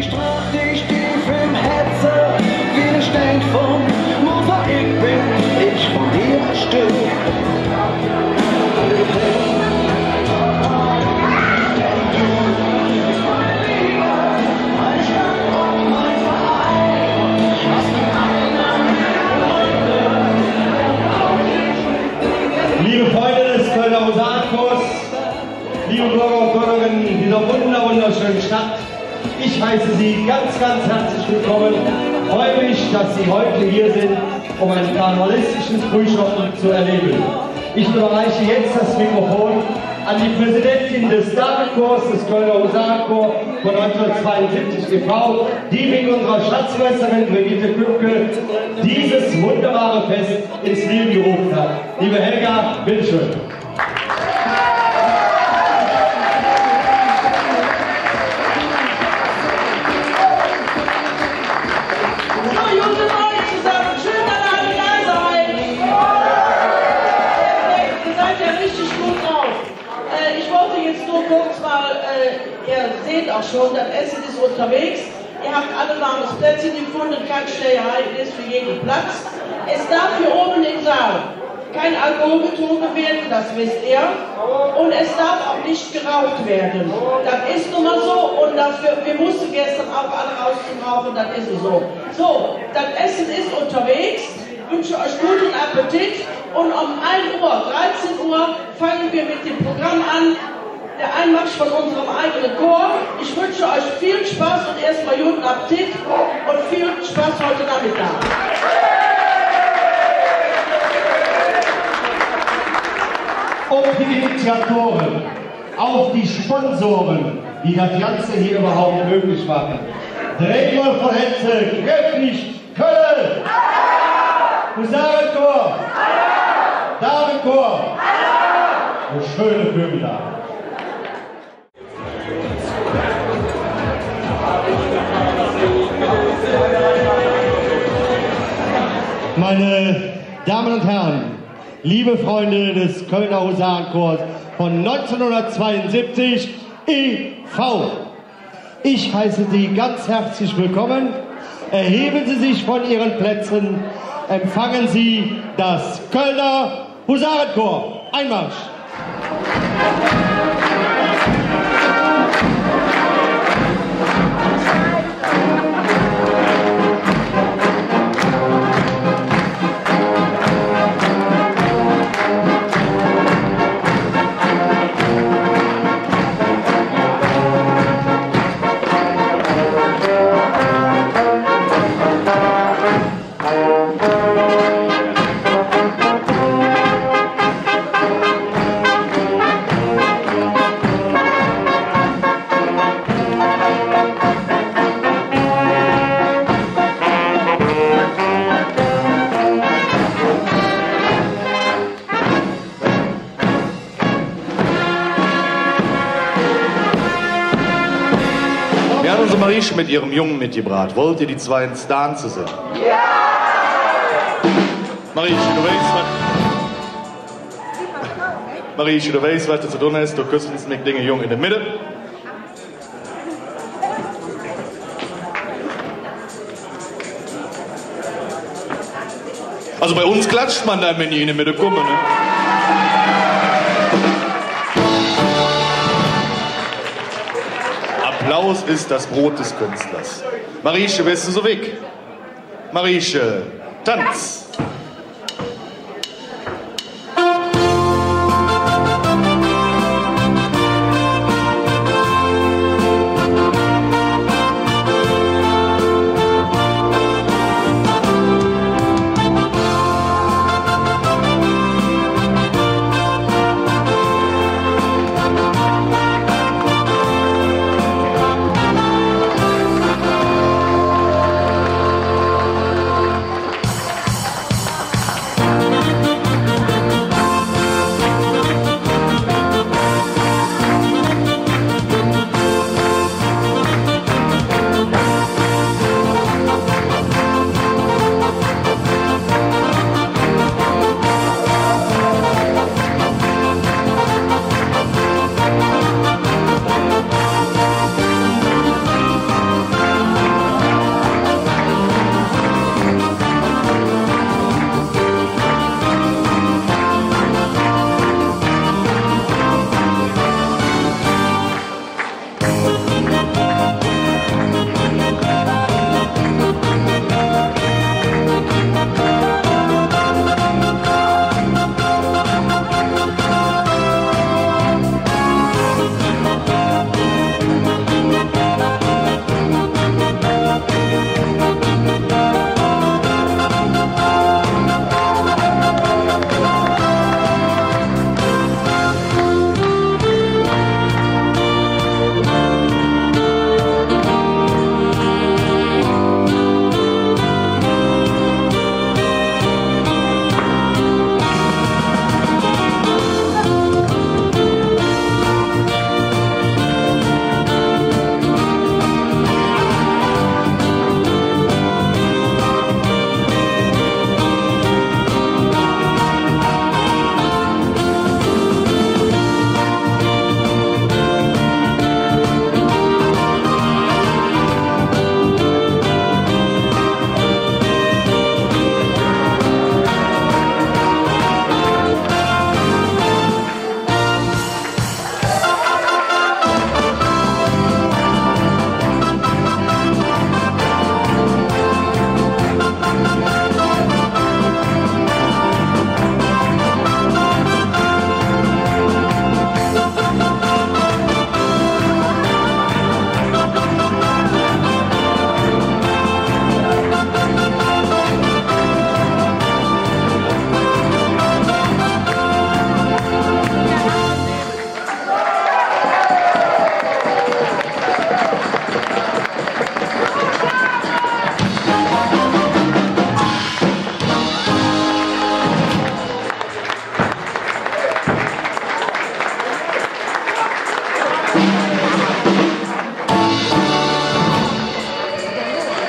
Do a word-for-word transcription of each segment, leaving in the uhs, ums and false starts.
Strahlt dich tief im Herze wie der Stein vom Mosaik, bin ich von dir ein Stück. Liebe Freunde des Kölner Husarenchors, liebe Bürger und Bürgerinnen dieser wunder-, wunderschönen Stadt, ich heiße Sie ganz, ganz herzlich willkommen. Freue mich, dass Sie heute hier sind, um einen karnevalistischen Frühschoppen zu erleben. Ich überreiche jetzt das Mikrofon an die Präsidentin des Damechors des Kölner Husarenchors von neunzehnhundertzweiundsiebzig e V, die mit unserer Schatzmeisterin Brigitte Küpke dieses wunderbare Fest ins Leben gerufen hat. Liebe Helga, bitteschön. So, guten Morgen zusammen. Schön, dass ihr alle da seid. Perfekt, ihr seid ja richtig gut drauf. Äh, ich wollte jetzt nur kurz mal, äh, ihr seht auch schon, das Essen ist unterwegs. Ihr habt alle warmes Plätzchen gefunden, kein Steherei, ist für jeden Platz. Es darf hier oben im Saal kein Alkohol getrunken werden, das wisst ihr. Und es darf auch nicht geraucht werden. Das ist nun mal so und dafür, wir mussten gestern auch alle raus zum Rauchen, das ist so. So, das Essen ist unterwegs. Ich wünsche euch guten Appetit und um ein Uhr, dreizehn Uhr, fangen wir mit dem Programm an. Der Einmarsch von unserem eigenen Chor. Ich wünsche euch viel Spaß und erstmal guten Appetit und viel Spaß heute Nachmittag. Auf die Initiatoren, auf die Sponsoren, die das Ganze hier überhaupt möglich machen. Dreimol vun Hätze kräftig Kölle! Husarenchor! Damechor! Eine schöne Blume da. Meine Damen und Herren, liebe Freunde des Kölner Husarenchors von neunzehnhundertzweiundsiebzig e V, ich heiße Sie ganz herzlich willkommen. Erheben Sie sich von Ihren Plätzen. Empfangen Sie das Kölner Husarenchor. Einmarsch! Mir han unser Marieche met ehrem Jung metgebraht. Wollt ehr die zwei ens danze sinn? Jo! Marieche, do weiß, wat, Marieche, do weiß, wat do ze dun häs. Do küss ens met dingem Jung en de Medde. Also bei uns klatscht man dann, wenn die in de Medde kumme, ne? Applaus ist das Brot des Künstlers. Marieche, wärst du so wigg? Marieche, tanz!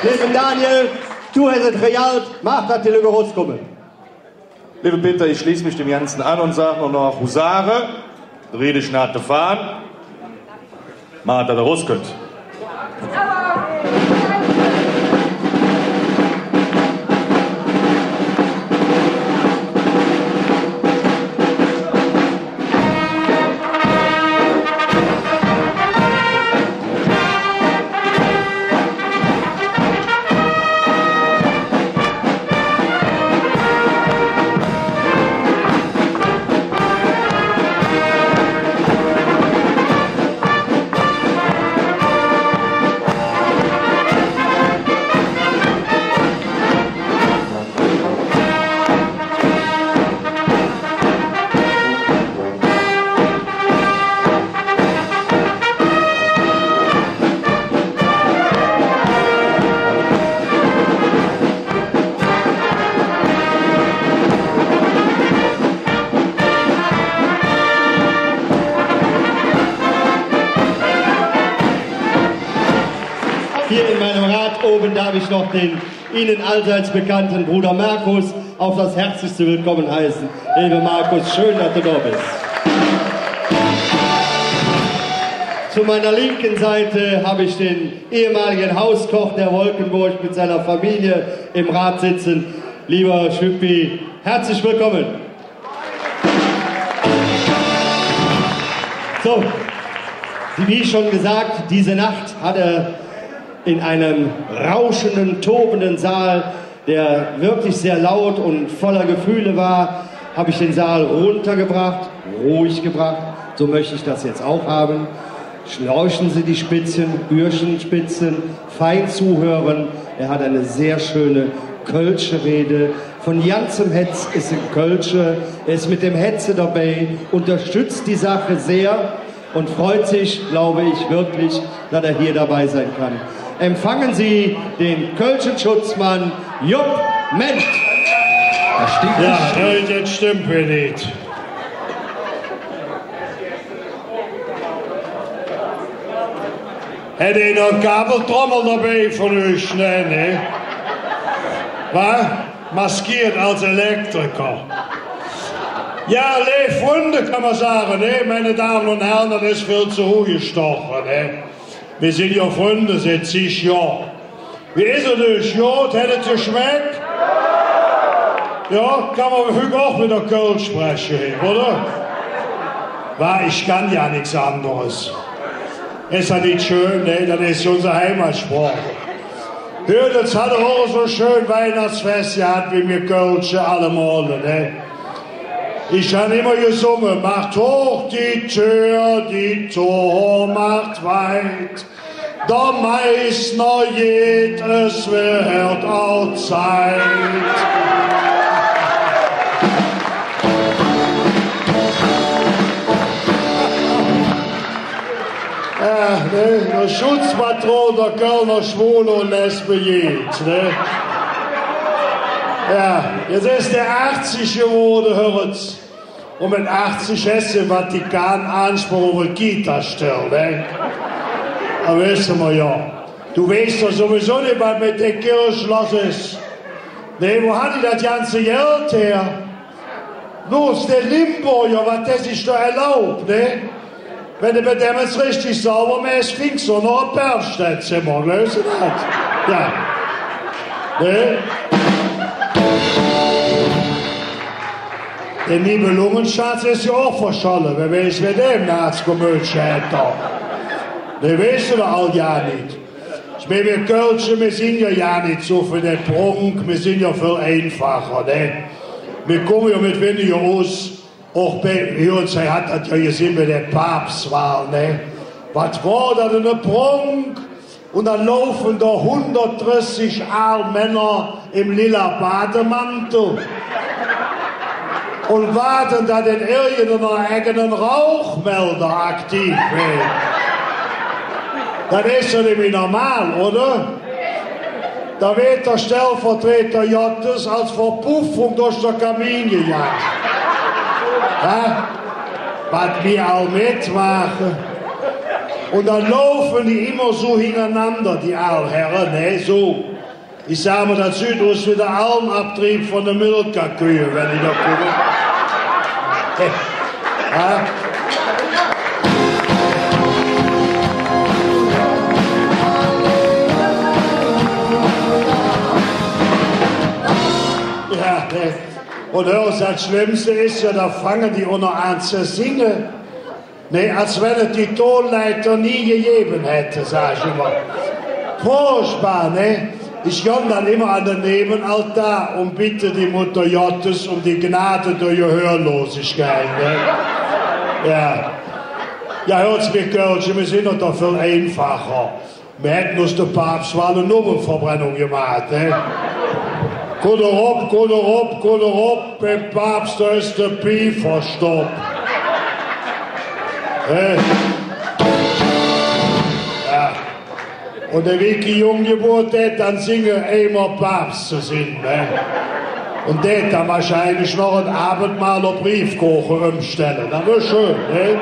Leeve Daniel, do häs et realt, maach, dat die Lück eruskumme. Leeve Peter, ich schleeß mich dem Ganze aan un sag nor noch Husare, drih dich noh de Fahn, maach, dat et eruskömmt. Hier in meinem Rad oben darf ich noch den Ihnen allseits bekannten Bruder Markus auf das herzlichste willkommen heißen. Lieber Markus, schön, dass du da bist. Zu meiner linken Seite habe ich den ehemaligen Hauskoch der Wolkenburg mit seiner Familie im Rad sitzen. Lieber Schüppi, herzlich willkommen. So, wie schon gesagt, diese Nacht hat er in einem rauschenden, tobenden Saal, der wirklich sehr laut und voller Gefühle war, habe ich den Saal runtergebracht, ruhig gebracht. So möchte ich das jetzt auch haben. Schnorcheln Sie die Spitzen, Öhrchen spitzen, fein zuhören. Er hat eine sehr schöne kölsche Rede. Von ganzem Hätz ist ein Kölsche. Er ist mit dem Hätze dabei, unterstützt die Sache sehr und freut sich, glaube ich, wirklich, dass er hier dabei sein kann. Empfangen Sie den kölschen Schutzmann Jupp Menth. Jo, dat stemmp jo nit. Hät einer en Kabeltrommel dobei vun üch? Nä, ne? Wat? Maskeet als Elektriker. Jo, leev Fründe, kann mer sage, ne? Meine Damen und Herren, dat es vill ze huh gestoche, ne? Mer sin jo Fründe, sidd sich, jo. Wie es et üch? God, hät et geschmeck? Jo, kann mer hügg och widder Kölsch spreche, oder? Wa, ich kann jo nix anderes. Es dat nit schön, ne? Dat es jo unse Heimatsproch. Hürt, jetz hat ehr och esu schön Weihnachtsfess gehat wie mir Kölsche allemole, ne? Ich han immer gesunge: Macht hoch die Tür, die Tor macht weit. Der Meißner geht, es wird auch Zeit. Jo, ne? Der Schutzpatron der Kölner Schwule un Lesbe geht, ne? Jo, jetz es dä achzig gewoode, hürt. Un met achzig häs de em Vatikan Aansproch op en Kita-Stell, ne? Dat wesse mer jo. Do weiß doch suwiesu nit, wat met der Kirch loss es. Ne, wo han die dat ganze Geld her? Bloß dä Limburger, wat dä sich do erlaub, ne? Wann de met däm ens richtig sauber mähs, fings de noch e Pervstezimmer, gläuvs de dat? Jo. Ne? Dä Nibelungenschatz es jo och verscholle. Wä weiß, wä dä em März kumme schät. Dä weiß et all jo nit. Ich mein, mir Kölsche, mir sin jo, jo nit su för dä Prunk, mir sin jo vill einfacher, ne? Mir kumme jo met winniger us. Och bei, hee hät dat jo gesinn bei der Papswahl, ne? Wat wor dat för ene Prunk? Un dann laufe do hundertdressig aal Männer em lila Bademantel un waade, dat en irgendeiner Eck ene Rauchmelder aktiv weed. Dat es doch nit mih normal, oder? Do weed der Stellvertreter Gottes als Verpuffung durch der Kamin gejaht. Hä? Wat mer all metmaache. Un dann laufe die immer su hingerenander, die aal Herre, ne, su. Ich sage mal, dat süht us wie der Almabtrieb vun de Milka-Köh, wann ich do kucke. Ja. Ja, ne. Un hür, dat Schlemmste es jo, do fange die och noch aan ze singe. Ne, als wann et die Tonleiter nie gegevve hätt, sag ich immer. Furchtbar, ne? Ich gonn dann immer an der Nebenaltar un bedde die Mutter Gottes öm die Gnade der Gehörlosigkeit, ne? Ja. Ja, hürt, mir Kölsche, mir sin doch vill einfacher. Mer hätten us der Paps wall en Nobelverbrennung gemaht, ne? Kutt erop, kutt erop, kutt erop, beim Paps, do es der Piefer, stopp. Ne? Ja. Un der Wiki Jung gebore, dann singe, eimol Paps ze sin, ne? Un dä dann wahrscheinlich noch et Abendmahl op Briefkoche ömstelle. Dat wör schön, ne?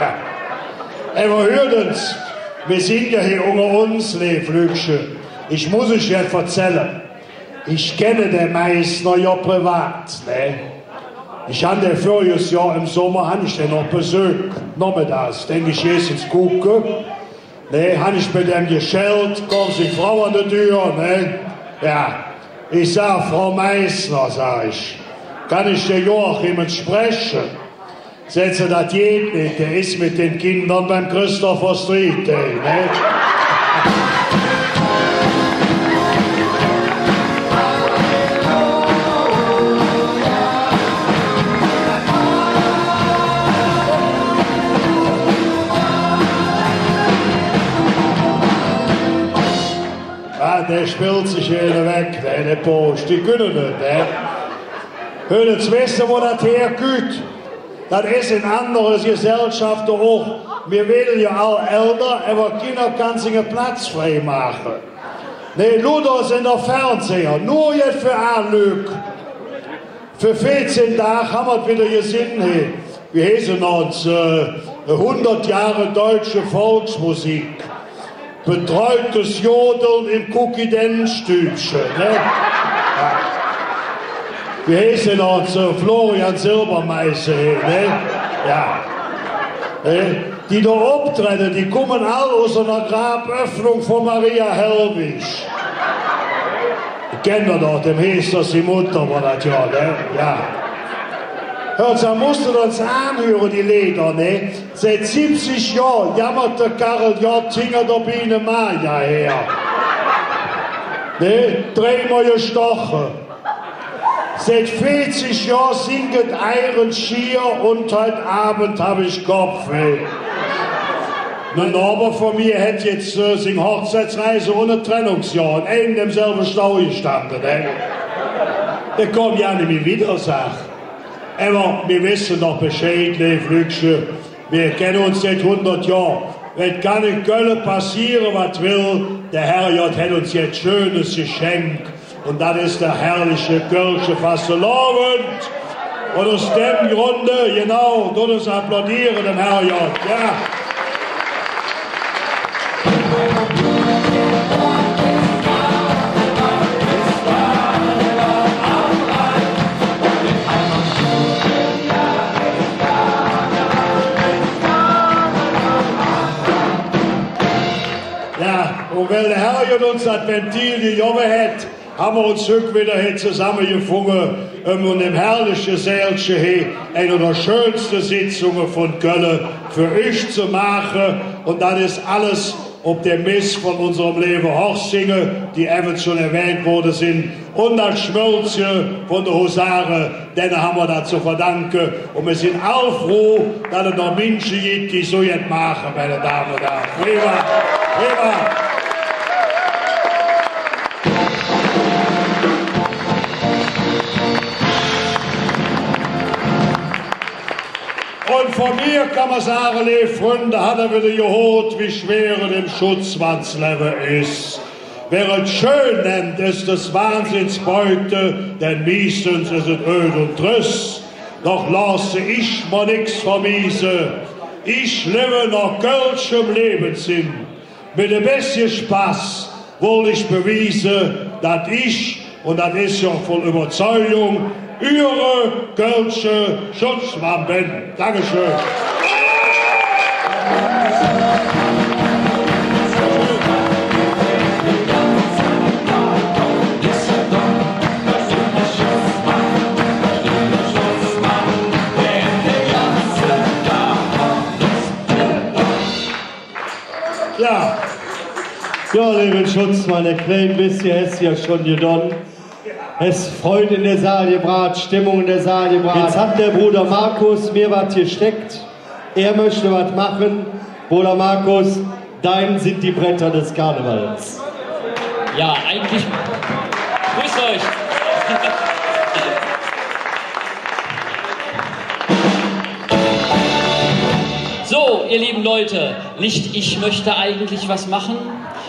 Ja. Ävver hürt ens, mir sin jo hee unger uns, leev Lückche. Ich muss üch jet verzälle. Ich kenne der Meißner jo privat, ne? Ich han dä vürriges Johr em Sommer, han ich dä noch besök. Nommedags, denk ich, gehs ens kucke. Ne, han ich bei däm geschellt, kom sing Frau an de Dür, ne? Ja. Ich sag: „Frau Meißner“, sag ich, „kann ich der Joachim ens spreche?“ Säht se: „Dat geiht nit, dä es met den Kinder beim Christopher Street Day“, ne? Ja, dä spillt sich hee ene weg, ne, dä Bosch, die künne nit, ne? Hürt ens, wesst ehr, wo dat herkütt? Dat es en andere Gesellschafte och. Mir weede jo all älder, ävver keiner kann sich ene Platz frei maache. Ne, luuter sin der Fernseher, nor jet för aal Lück. Vür veezehn Dag han mer et widder gesinn, he. Wie heiß et noch? Äh, hundert Jahre deutsche Volksmusik. Betreutes Jodeln im Cookie-Dance-Stübche, ne? Ja. Wie heiß hä noch? Äh, Florian Silbereisen, ne? Ja. Ne? Die do optredde, die kumme all us ener Graböffnung vun Maria Helwig. Kennt ehr doch, dem Heesters sing Mutter wor dat jo, ne? Ja. Hürt, do muss ehr ens aanhüre, die Leeder, ne? Zick sibbzig Johr jammert der Karel Gott hinger der Biene Maya her. Ne? Dreimol gestoche. Zick veezig Johr singk et: „Eirenschier“ un „Heut Abend hab ich Kopfweh“. Ne Nohber vun mir hät jetz, äh, sing Hochzeitsreise un e Trennungsjohr en einem demselve Stau gestande, ne? Dä kütt jo nimmi widder, sag. Ävver mir wesse doch Bescheid, leev Lückche. Mir kenne uns zick hundert Johr. Et kann en Kölle passeere, wat well. Der Herrgodd hät uns jet Schönes geschenk. Un dat es der herrliche kölsche Fastelovend. Un us däm Grunde, genau, dun us applaudiere dem Herrgodd. Ja. Ja, un weil der Herrgodd uns dat Ventil gegovve hät, han mer uns hügg widder hee zesammegefunge, öm en däm herrliche Sälche hee ein vun de schönste Sitzunge vun Kölle för üch ze maache. Un dat es alles op der Mess vun unsem leeve Horst Singer, die evvens schon erwähnt woode sin, un dat Schmölzche vun de Husare, denne han mer dat ze verdanke. Un mir sin all fruh, dat et noch Minsche gitt, die su jet maache, meine Damen und Herren. Prima, prima. Un vun mir kann mer sage, leev Fründe, hat ehr widder gehoot, wie schwer et em Schutzmannslevve es. Wer et schön nennt, ist des Wahnsinns Beute, denn miestens ist et öd un trüss. Doch looße ich mer nix vermiese, ich levve noh kölschem Lebenssinn, met e bessche Spass wollt ich bewiese, dat ich, un dat es jo voll Üvverzeugung, üre kölsche Schutzmann ben. Dankeschön. Jo. Jo, leeve Schutzmann, e klein bessche häs de jo schon gedon. Häs Freud en der Saal gebraht, Stimmung en der Saal gebraht. Jetz hät der Broder Markus mer wat gesteckt. Hä mööch wat maache. Broder Markus, ding sin die Bretter des Karnevals. Ja, eigentlich. Grüßt euch. So, ihr lieben Leute, nicht ich möchte eigentlich was machen,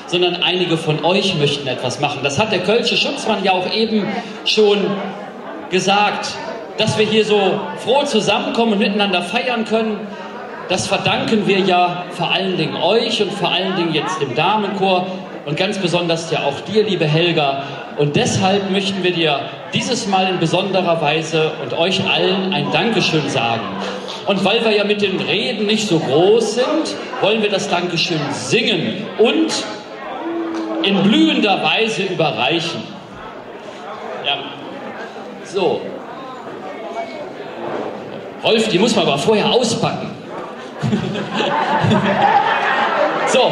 sondern einige von euch möchten etwas machen. Das hat der kölsche Schutzmann ja auch eben schon gesagt, dass wir hier so froh zusammenkommen und miteinander feiern können. Das verdanken wir ja vor allen Dingen euch und vor allen Dingen jetzt dem Damenchor und ganz besonders ja auch dir, liebe Helga. Und deshalb möchten wir dir dieses Mal in besonderer Weise und euch allen ein Dankeschön sagen. Und weil wir ja mit den Reden nicht so groß sind, wollen wir das Dankeschön singen und in blühender Weise überreichen. Ja. So. Rolf, die muss man aber vorher auspacken. So.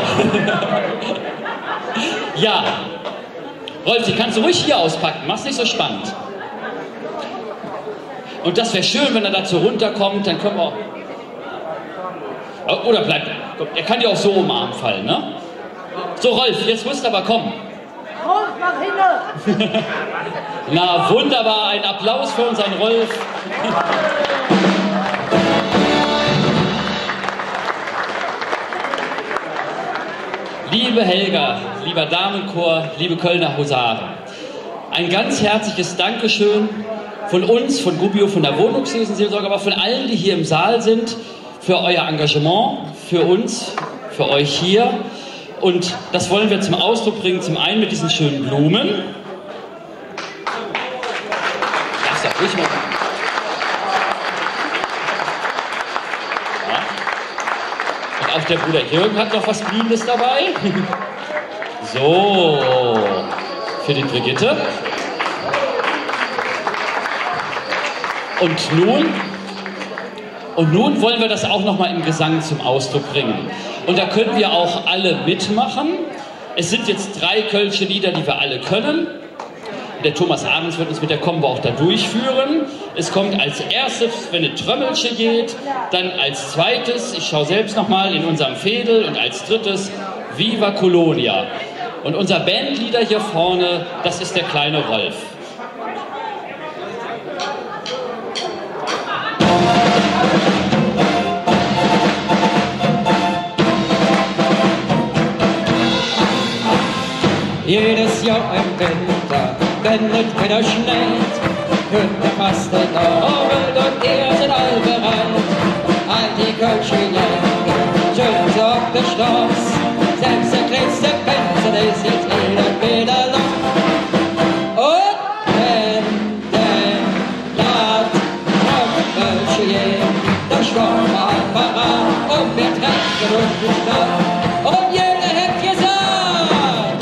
Ja. Rolf, die kannst du ruhig hier auspacken. Mach's nicht so spannend. Und das wär schön, wenn er dazu runterkommt, dann können wir. Oder bleibt. Komm, er kann ja auch so um den Arm fallen, ne? So, Rolf, jetzt musst du aber kommen. Rolf, nach hinten! Na, wunderbar, ein Applaus für unseren Rolf. Liebe Helga, lieber Damenchor, liebe Kölner Husaren, ein ganz herzliches Dankeschön von uns, von Gubbio, von der Wohnungslosenseelsorge, aber von allen, die hier im Saal sind, für euer Engagement, für uns, für euch hier. Und das wollen wir zum Ausdruck bringen, zum einen mit diesen schönen Blumen. Darfst du ruhig mal. Ja. Und auch der Bruder Jürgen hat noch was Blühendes dabei. So, für die Brigitte. Und nun Und nun wollen wir das auch noch mal im Gesang zum Ausdruck bringen. Und da können wir auch alle mitmachen. Es sind jetzt drei kölsche Lieder, die wir alle können. Der Thomas Ahrens wird uns mit der Combo auch da durchführen. Es kommt als erstes, wenn eine Trömmelche geht, dann als zweites, ich schaue selbst noch mal, in unserem Veedel und als drittes Viva Colonia. Und unser Bandleader hier vorne, das ist der kleine Rolf. Jedes Johr em Winter, wenn et widder schneit, kütt der Fastelovend un ehr sid all bereit. All die kölsche Gäng sünd op der Stroß, selvs der kleinste Pänz, dä es jetz widder los. Un wenn dat Trömmelche geiht, dann steiht mer all parat un mer trecke uns de Stadt. Un jeder hät gesaht: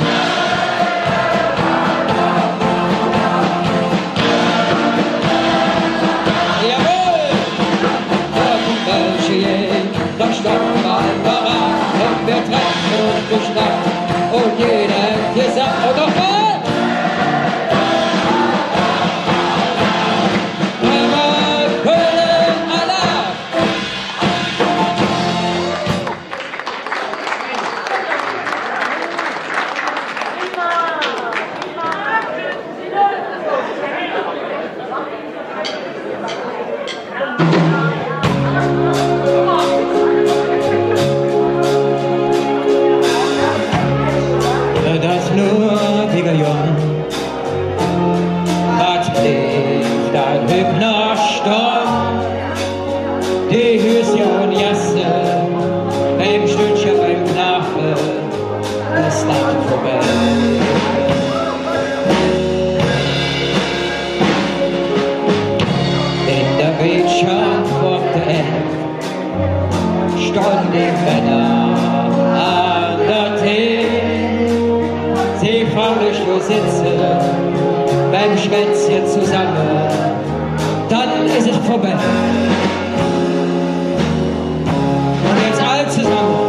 Jawohl! Trömmelche geiht, dann steiht mer all parat un mer trecke uns de Stadt. Un jeder hät gesaht, un noch mol! Dat nöhdige Jung, dat blievt do hügg noch stonn. De Hüscher un Gäss, beim Stündche, beim Knache, es dat vörbei. Sitze beim Schwätzche zusamme, dann es et vörbei. Un jetz all zusamme.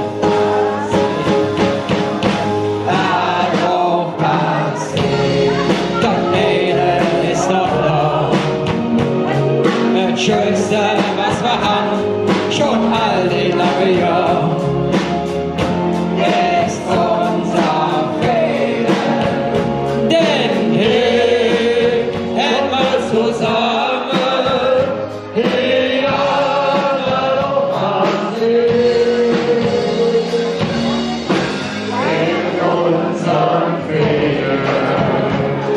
Dat eine es noch do, dat Schönste, wat mer han, schon all die lange Johr. Es unser Fädel, denn he hält mer zusamme, he hät mer doch an sich. En unserem Fädel.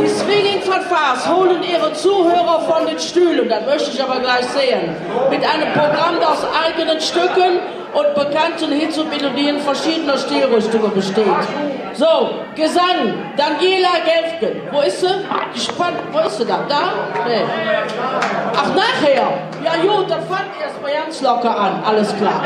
Die Swinging Fanfares holen ihre Zuhörer von den Stühlen, das möchte ich aber gleich sehen, mit einem Programm aus eigenen Stücken und bekannten Hits und Melodien verschiedener Stilrichtungen besteht. So, Gesang, Daniela Gelfgen. Wo ist sie? Gespannt. Wo ist sie dann? Da? Nee. Ach, nachher. Ja, gut, dann fangt erst mal ganz locker an. Alles klar.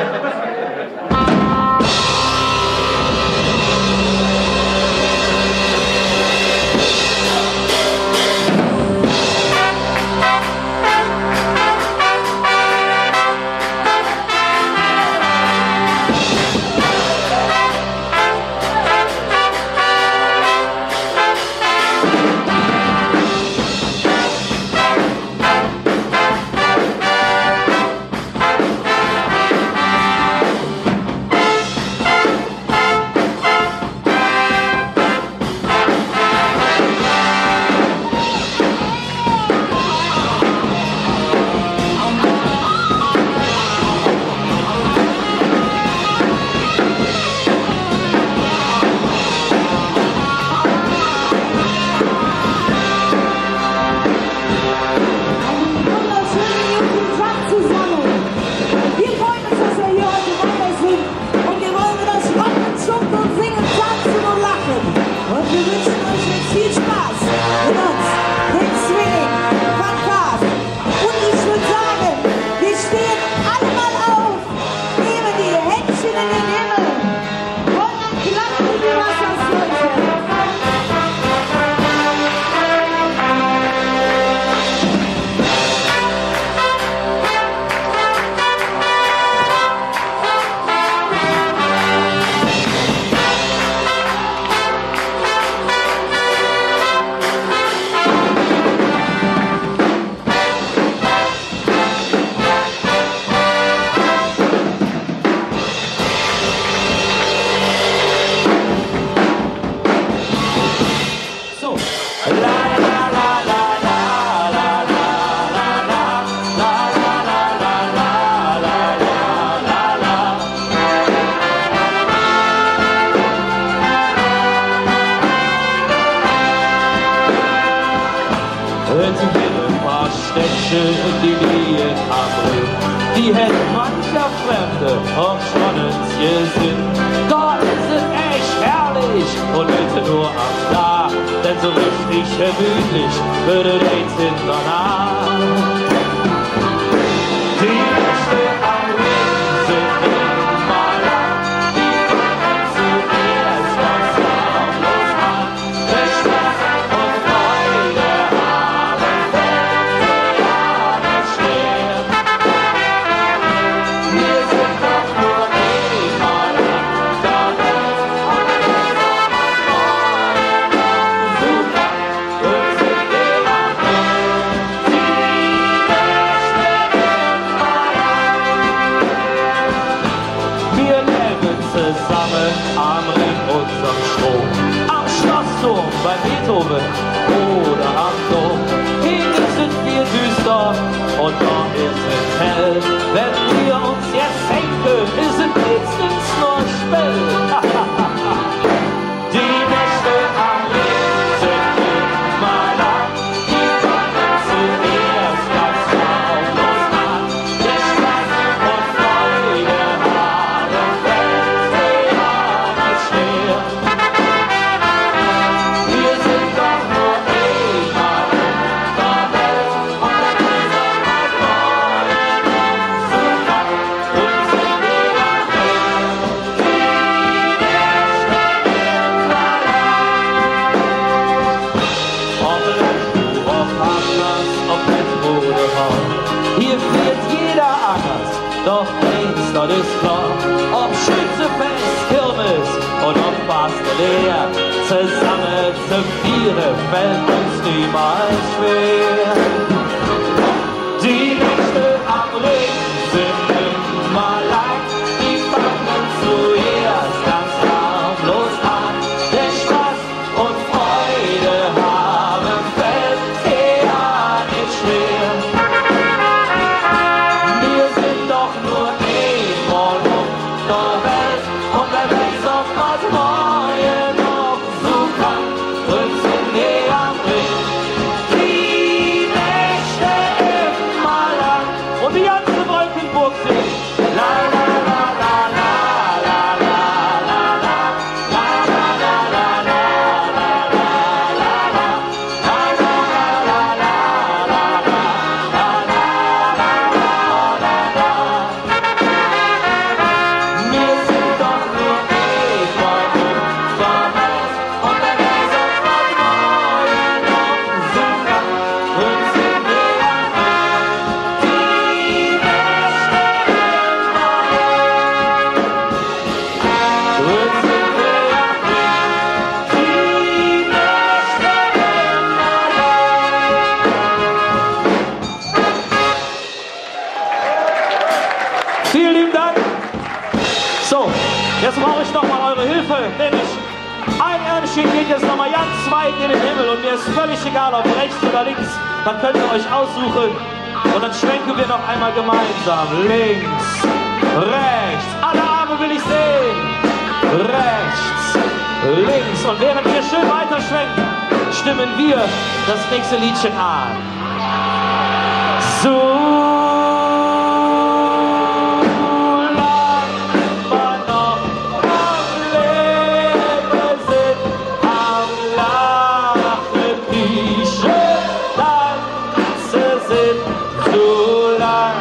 Einen wunderschönen guten Tag zusammen. Wir freuen uns, dass wir hier heute Morgen sind. Und wir wollen wieder schreien, schunkeln, singen, tanzen und lachen. Und wir wünschen euch jetzt viel Spaß mit uns, den Swinging Fanfares. Und ich würd sagen, wir stehen alle mal auf, heben die Händchen in den Himmel und dann klappen wir die Wasserflöte. So. Hürt ehr e paar Städtche, die ligge am Rhing, die hät mancher Fremde och schon ens gesinn. Do es et ech herrlich un bitte nor am Dag, denn su richtig gemütlich weed et hinternach. Die Nächte am Rhing sin immer lang, die fange zoeesch ganz harmlos aan. Mir levve zesamme am Rhing un am Strom, am Schlossturm, beim Beethoven oder am Dom. Hee es et vill düster un do es et hell. Wann mir uns jetz sinn, es et letztens nor Spell. Die Nächte am Rhing sin immer lang, die fange zoeesch ganz harmlos aan. Doch eins, dat es klor, ob Schützefest, Kirmes oder Pasteleer, zesamme ze fiere fällt uns niemals schwer. Die Nächte am Rhing sin immer lang, die fangen zuerst ganz harmlos an. Der Spaß un Freude han fällt ehr nit schwer. Mir sin doch nor eimol op der Welt, un wä weiß, ob mer morge noch su kann. Uns sin ehr am Rhing die Nächte immer lang. Un die ganze Wolkenburg singt. Vielen lieben Dank. So, jetzt brauche ich noch mal eure Hilfe, denn ich Ein Ärmchen geht jetzt noch mal ganz weit in den Himmel und mir ist völlig egal, ob rechts oder links. Dann könnt ihr euch aussuchen und dann schwenken wir noch einmal gemeinsam. Links, rechts. Alle Arme will ich sehen. Rechts, links. Und während wir schön weiter schwenken, stimmen wir das nächste Liedchen an. Su lang mer noch am Levve sin, am Laache, Kiesche, Danze sin, su lang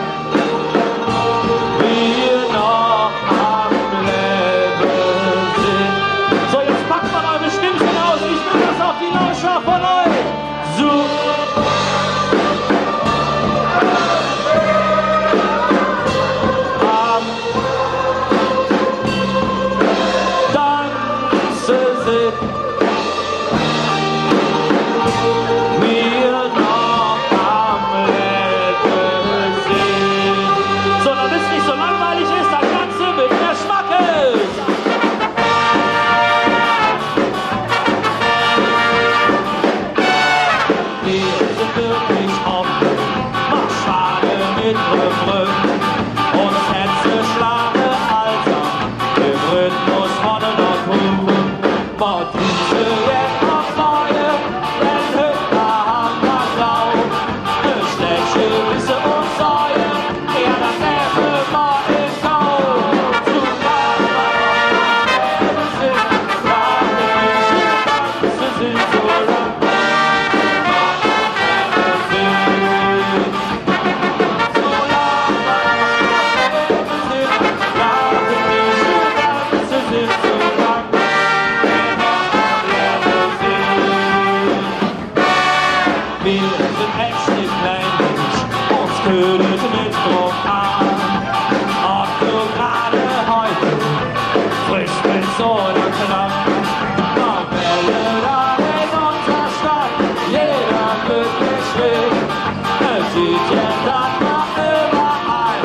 mer noch am Levve sin. So, jetzt packt mal eure Stimmchen aus. Ich will das auf die Lauscher von euch. Su am Danze sin mer noch am Levve sin. So, damit es nicht so langweilig ist, dann tanzen wir mehr Schmackes. Mir sin wirklich op Marschall met Refrain un Hätze schlage allt em Rhythmus vun der Natur. Mer düsse jet noch freue, denn hügg han mer Lau. E Stäbche Wisse un Säue, jo, dat nemme mer en Kauf. Mir sin echt nit kleinlich, uns kütt et nit drop aan. Ob do grad hügg frisch bes oder knapp, mer welle dat en unser Stadt jeder glücklich schwingt. Et süht mer dat noch üvverall.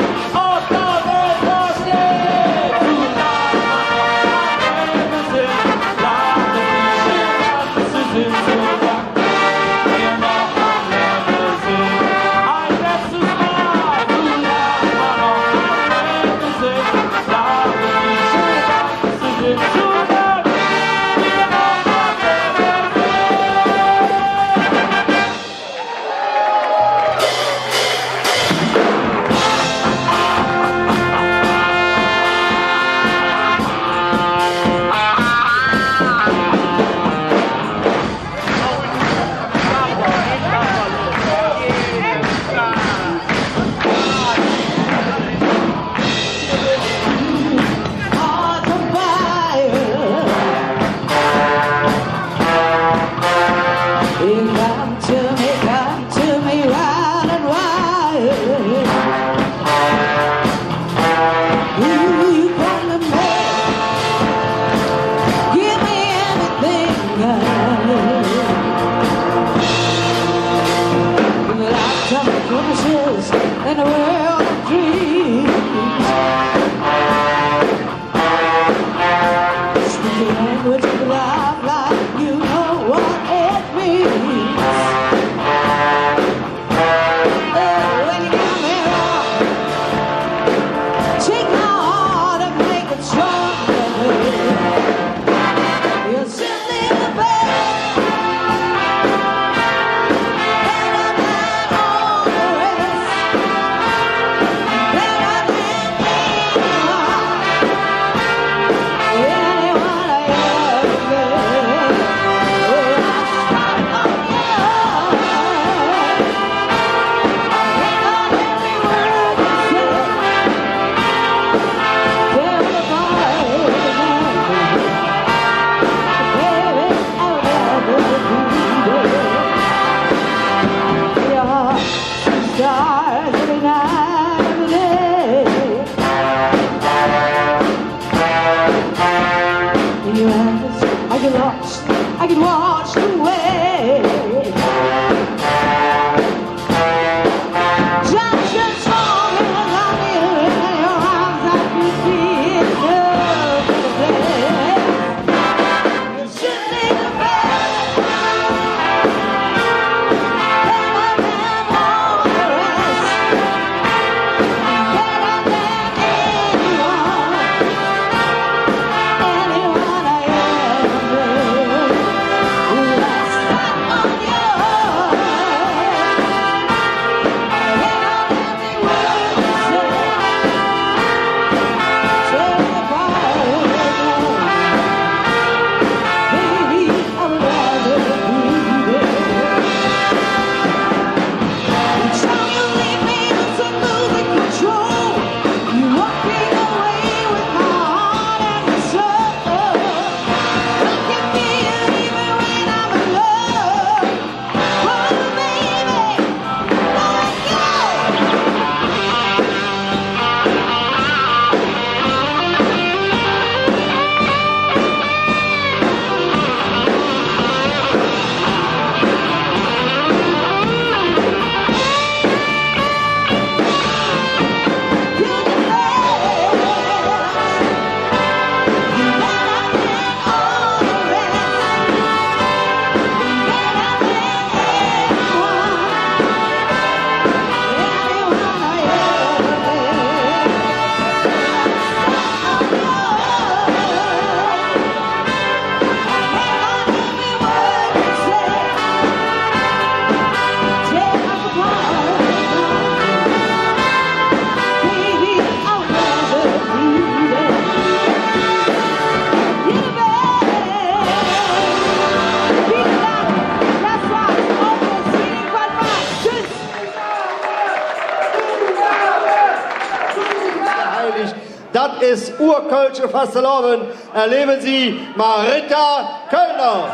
Des urkölsche Fastelovend erleben Sie Marita Kölner.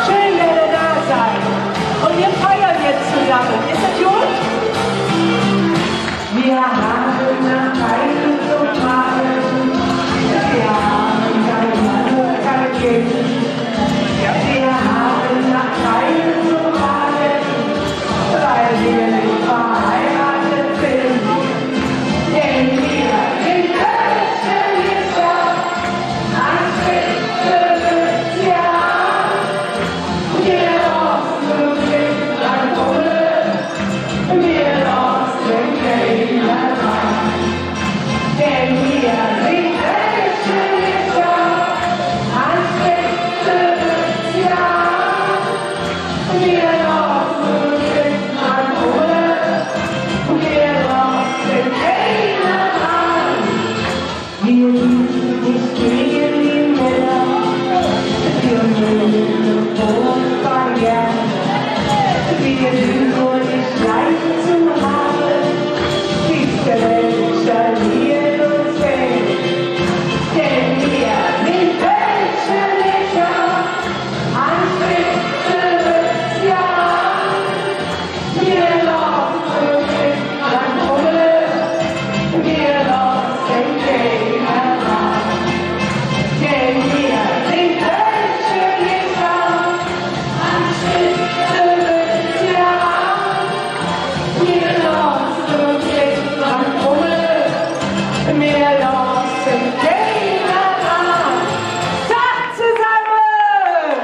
Schön, dass ihr da seid. Und wir feiern jetzt zusammen. Ist das gut? Wir haben nach Wein und Farben, wir haben kein Mann, kein Kind. Wir haben nach Wein und Farben, weil wir nicht verheiratet sind. Denn wir sind Kölsche, nicht wahr? Ein Drittel, ja. Wir lassen uns nicht dran fummeln. Wir lassen keiner dran. Denn wir sind Kölsche, nicht wahr? Ein Drittel, ja. Wir lassen uns nicht dran fummeln. Wir lassen keiner dran. Wir sind nicht gegen die Männer, wir mögen Fußball gern. Wir sind nur nicht leicht zu haben, bis der Mensch an uns fällt. Denn wir sind Kölsche, nicht wahr? Ein Drittel, ja. Wir lassen uns nicht dran fummeln, wir lassen keiner dran. Denn wir sind Kölsche, nicht wahr? Ein Drittel, ja. Wir lassen uns nicht dran fummeln, wir lassen keiner dran. Tag zusammen!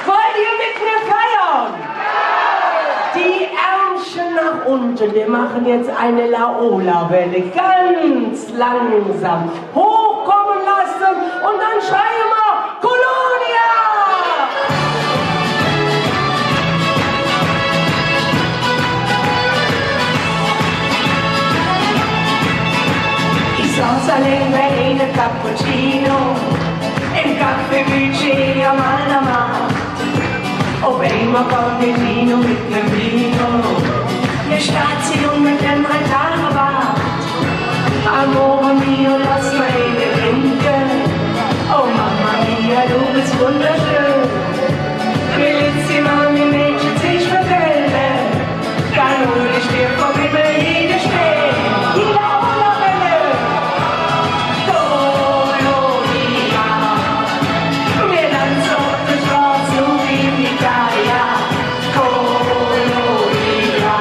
Wollt ihr mit mir feiern? Die Ärmchen nach unten. Wir machen jetzt eine Laola-Welle. Ganz langsam hochkommen lassen und dann schreien wir Colonia! Ich saß allin bei einem Cappuccino em Café Budget am Aldermaat. Op eimol kütt der Tino met nem Vino, ne Staatsjung met nem Reithagerbart. Amore mio, loss mer eine drinke. Oh Mamma mia, do bes wunderschön. Bellissima, mi Mädche, sich verkelle. Dann hol ich dir vom Himmel jede Stern. Die Laola-Welle. Colonia. Mir danzen op der Stroß, su wie en Italia. Colonia.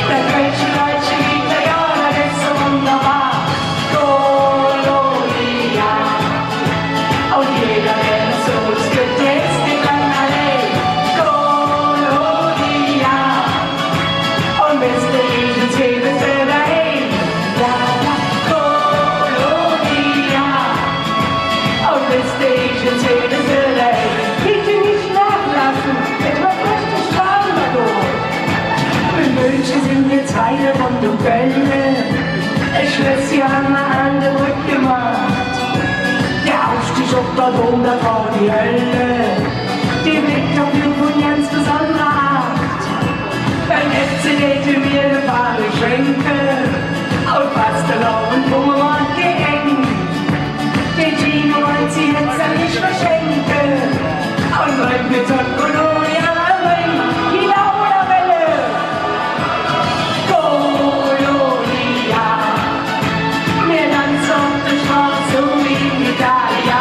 Der kölsche, deutsche Italiener, der ist so wunderbar. Colonia. Und jeder, der zu uns kütt, der ist nit lang allee. Colonia. Und bes de Eeschel zwee, bes de doheim. Ja, ja, Colonia. Und bes de Eeschel zwee, bes de doheim. Bitte nicht nachlassen, et hät richtig Spaß gemaht. Mir Kölsche sin jetz beide vun de Bäll. E Schlössche han mer an de Bröck gemaht. Der Aufstieg op der Dom, dat wor die Höll. De Wettkampf wor vun ganz besonderer Aat. Beim F C däte mer de Fahne schwenke. Un Fastelovend, wo mer wor gegange. De Tino wollt se jetz an mich verschenke. Un brängk mer Colonia, brängk die Laola-Welle. Colonia. Mir danzen op der Stroß, su wie en Italia.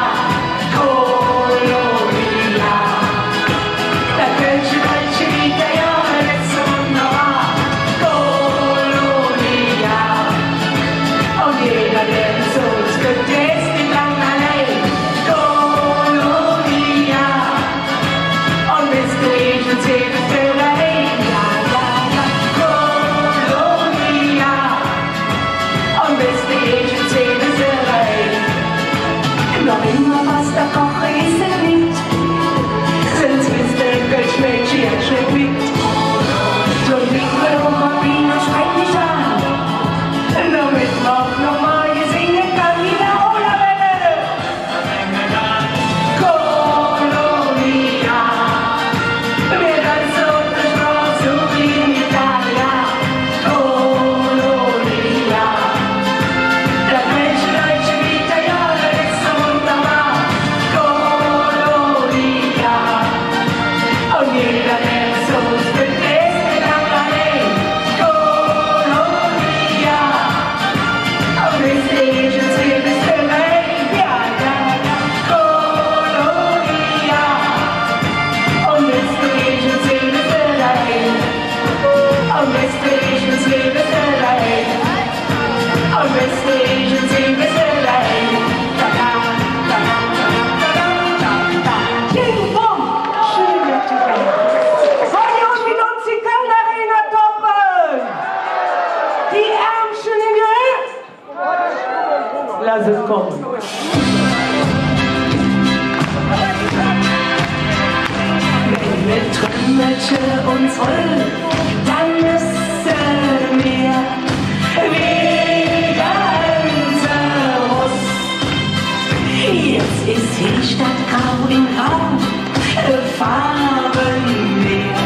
Abendmeer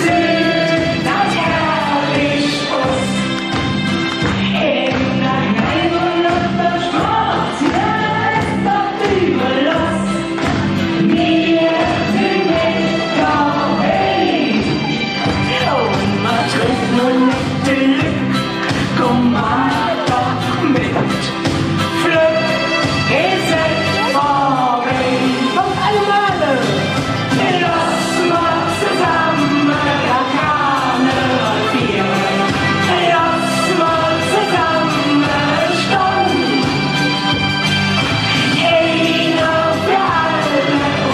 süht dat herrlich us. En der Näh vun der Stroß, do es dat üvver loss. Mir sin nit doheim. Un mer triff nor nette Lück, kumm mer doch met. Flöck es et vörbei. Kommt alle mol! Loss mer zosamme Karneval fiere. Loss mer zosamme stonn. Einer för alle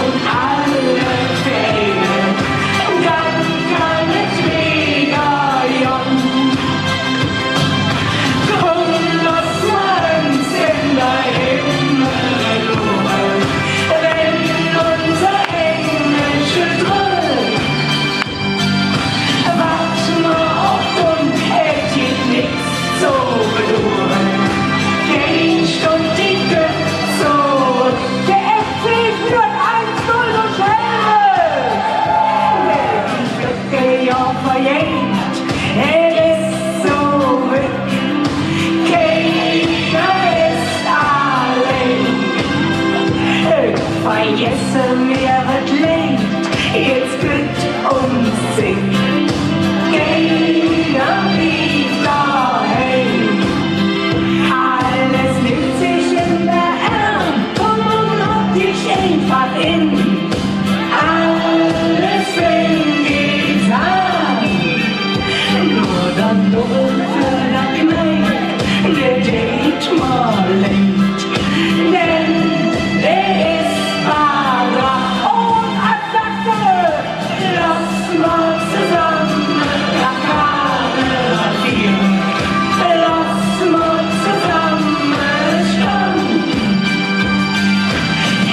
un alle för eine, dann kann et wigger gonn. Kumm, loss mer ens en der Himmel luure, wenn unse engelsche Tröll. Wat mer och dun, et gitt nix zo bedure. Kein Stund, die kütt zoröck. Der F C führt eins null durch Helme. Dä Flöck, dä verjeiht, hä es zoröck. Keiner es allein. Vergesse mer et Leid, jetz kütt uns Zigg. Keiner bliev doheim. Alles nimmp sich en der Ärm, kumm un hock dich einfach en. Alles fängk jetz aan. Nor dat Dubbel för der Kneip, dä deit mer leid. Denn dä es Para. Un Attacke! Loss mer zosamme Karneval fiere. Loss mer zosamme stonn.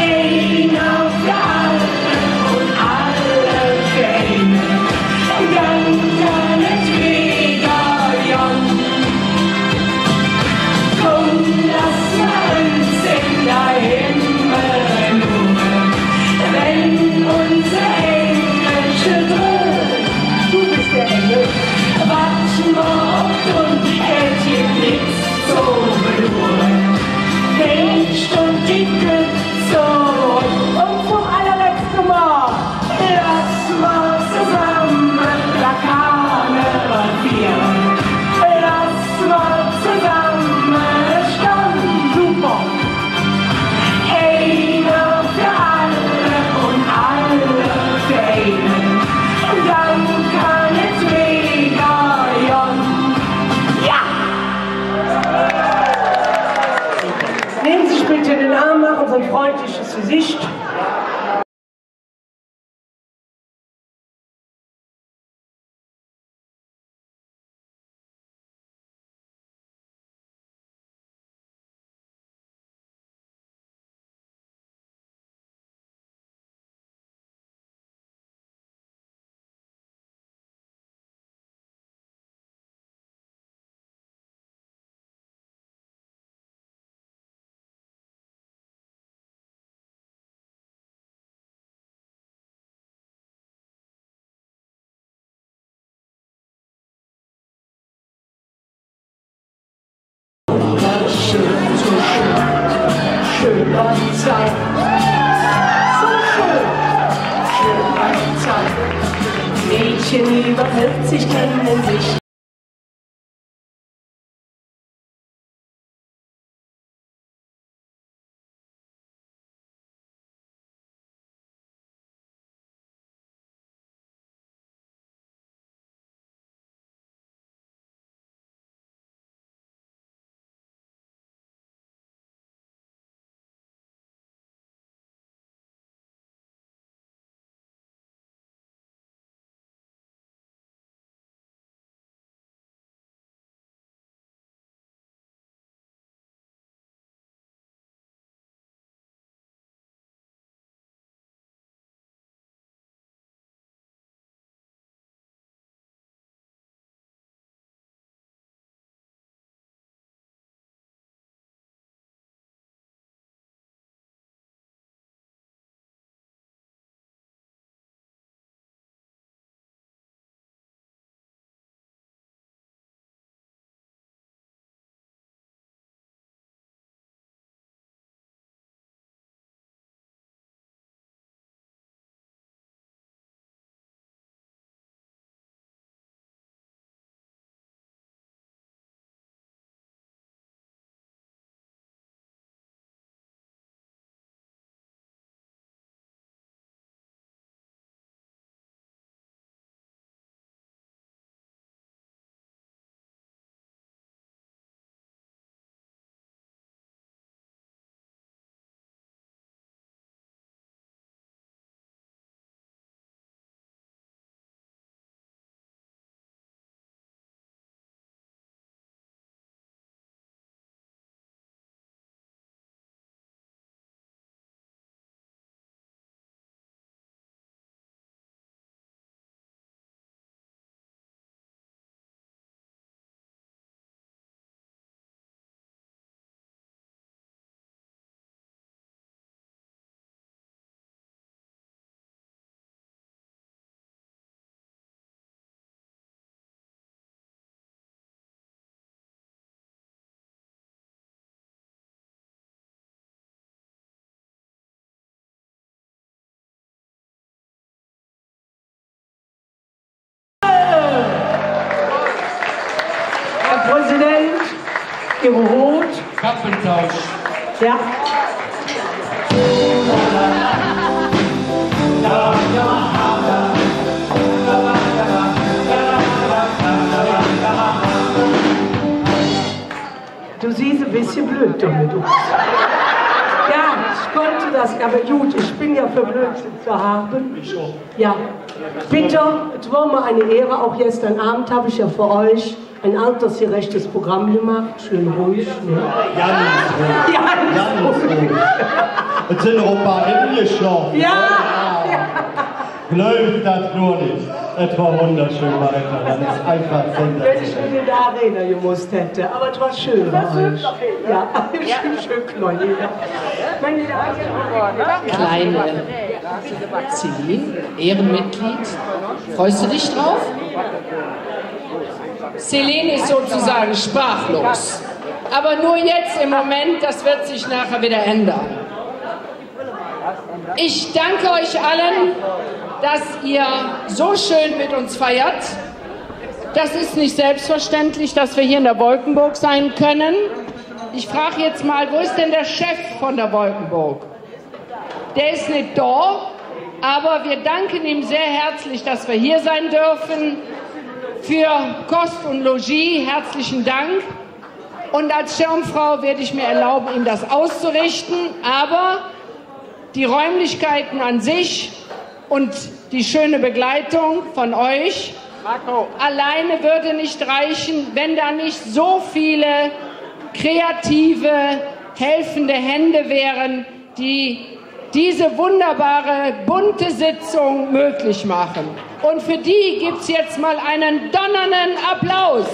Einer för alle un alle för eine, dann kann et wigger gonn. Kumm, loss mer ens en der Himmel luure, wenn unse engelsche Tröll. Du bist der Engel. Wat mer och dun, et gitt nix zo bedure. Kein Stund, die kütt zoröck. Un zom allerletzte Mol. Loss mer zosamme Karneval fiere. Loss mer zosamme stonn. Super. Einer för alle un alle för eine. Dann kann et wigger gonn. Ja! Nehmen Sie sich bitte in den Arm, machen Sie ein freundliches Gesicht. Mädchen über vierzig kennen sich. Ihre Hut. Kappentausch. Ja. Du siehst ein bisschen blöd damit aus. Ja, ich konnte das, aber gut, ich bin ja für Blödsinn zu haben. Ich auch. Ja, bitte, es war mir eine Ehre. Auch gestern Abend habe ich ja für euch ein altersgerechtes Programm gemacht. Schön ruhig, ne? Ganz ruhig. Ganz ruhig. Et sin noch e paar engeschlofe. Ja. Gläuv dat nor nit. Et wor wunderschön, Marika. Dat es einfach sensationell. Wenn ich nur in der Arena gemusst hätte. Aber es war schön bei euch. Ja, schön, schön, Claudia. Meine Damen und Herren. Kleine Celine, Ehrenmitglied. Freust du dich drauf? Celine ist sozusagen sprachlos. Aber nur jetzt im Moment, das wird sich nachher wieder ändern. Ich danke euch allen, dass ihr so schön mit uns feiert. Das ist nicht selbstverständlich, dass wir hier in der Wolkenburg sein können. Ich frage jetzt mal, wo ist denn der Chef von der Wolkenburg? Der ist nicht da, aber wir danken ihm sehr herzlich, dass wir hier sein dürfen. Für Kost und Logis herzlichen Dank. Und als Schirmfrau werde ich mir erlauben, ihm das auszurichten. Aber die Räumlichkeiten an sich und die schöne Begleitung von euch alleine würde nicht reichen, wenn da nicht so viele kreative, helfende Hände wären, die diese wunderbare, bunte Sitzung möglich machen. Und für die gibt's jetzt mal einen donnernden Applaus.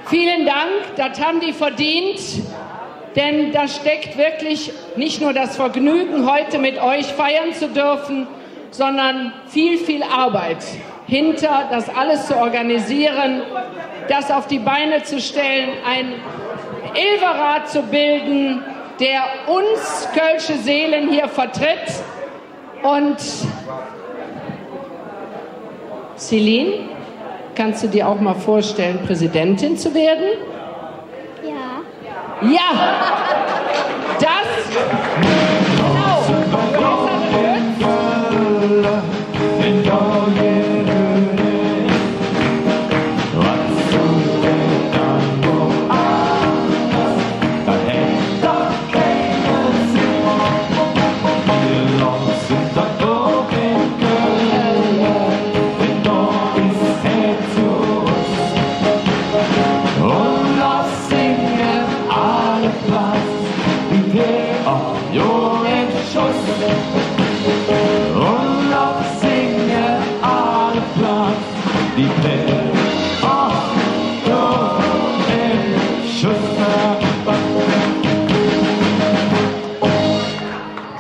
Vielen Dank, das haben die verdient, denn da steckt wirklich nicht nur das Vergnügen, heute mit euch feiern zu dürfen, sondern viel, viel Arbeit hinter, das alles zu organisieren, das auf die Beine zu stellen, ein Elferrat zu bilden, der uns kölsche Seelen hier vertritt. Und Celine, kannst du dir auch mal vorstellen, Präsidentin zu werden? Ja. Ja! Das. Genau.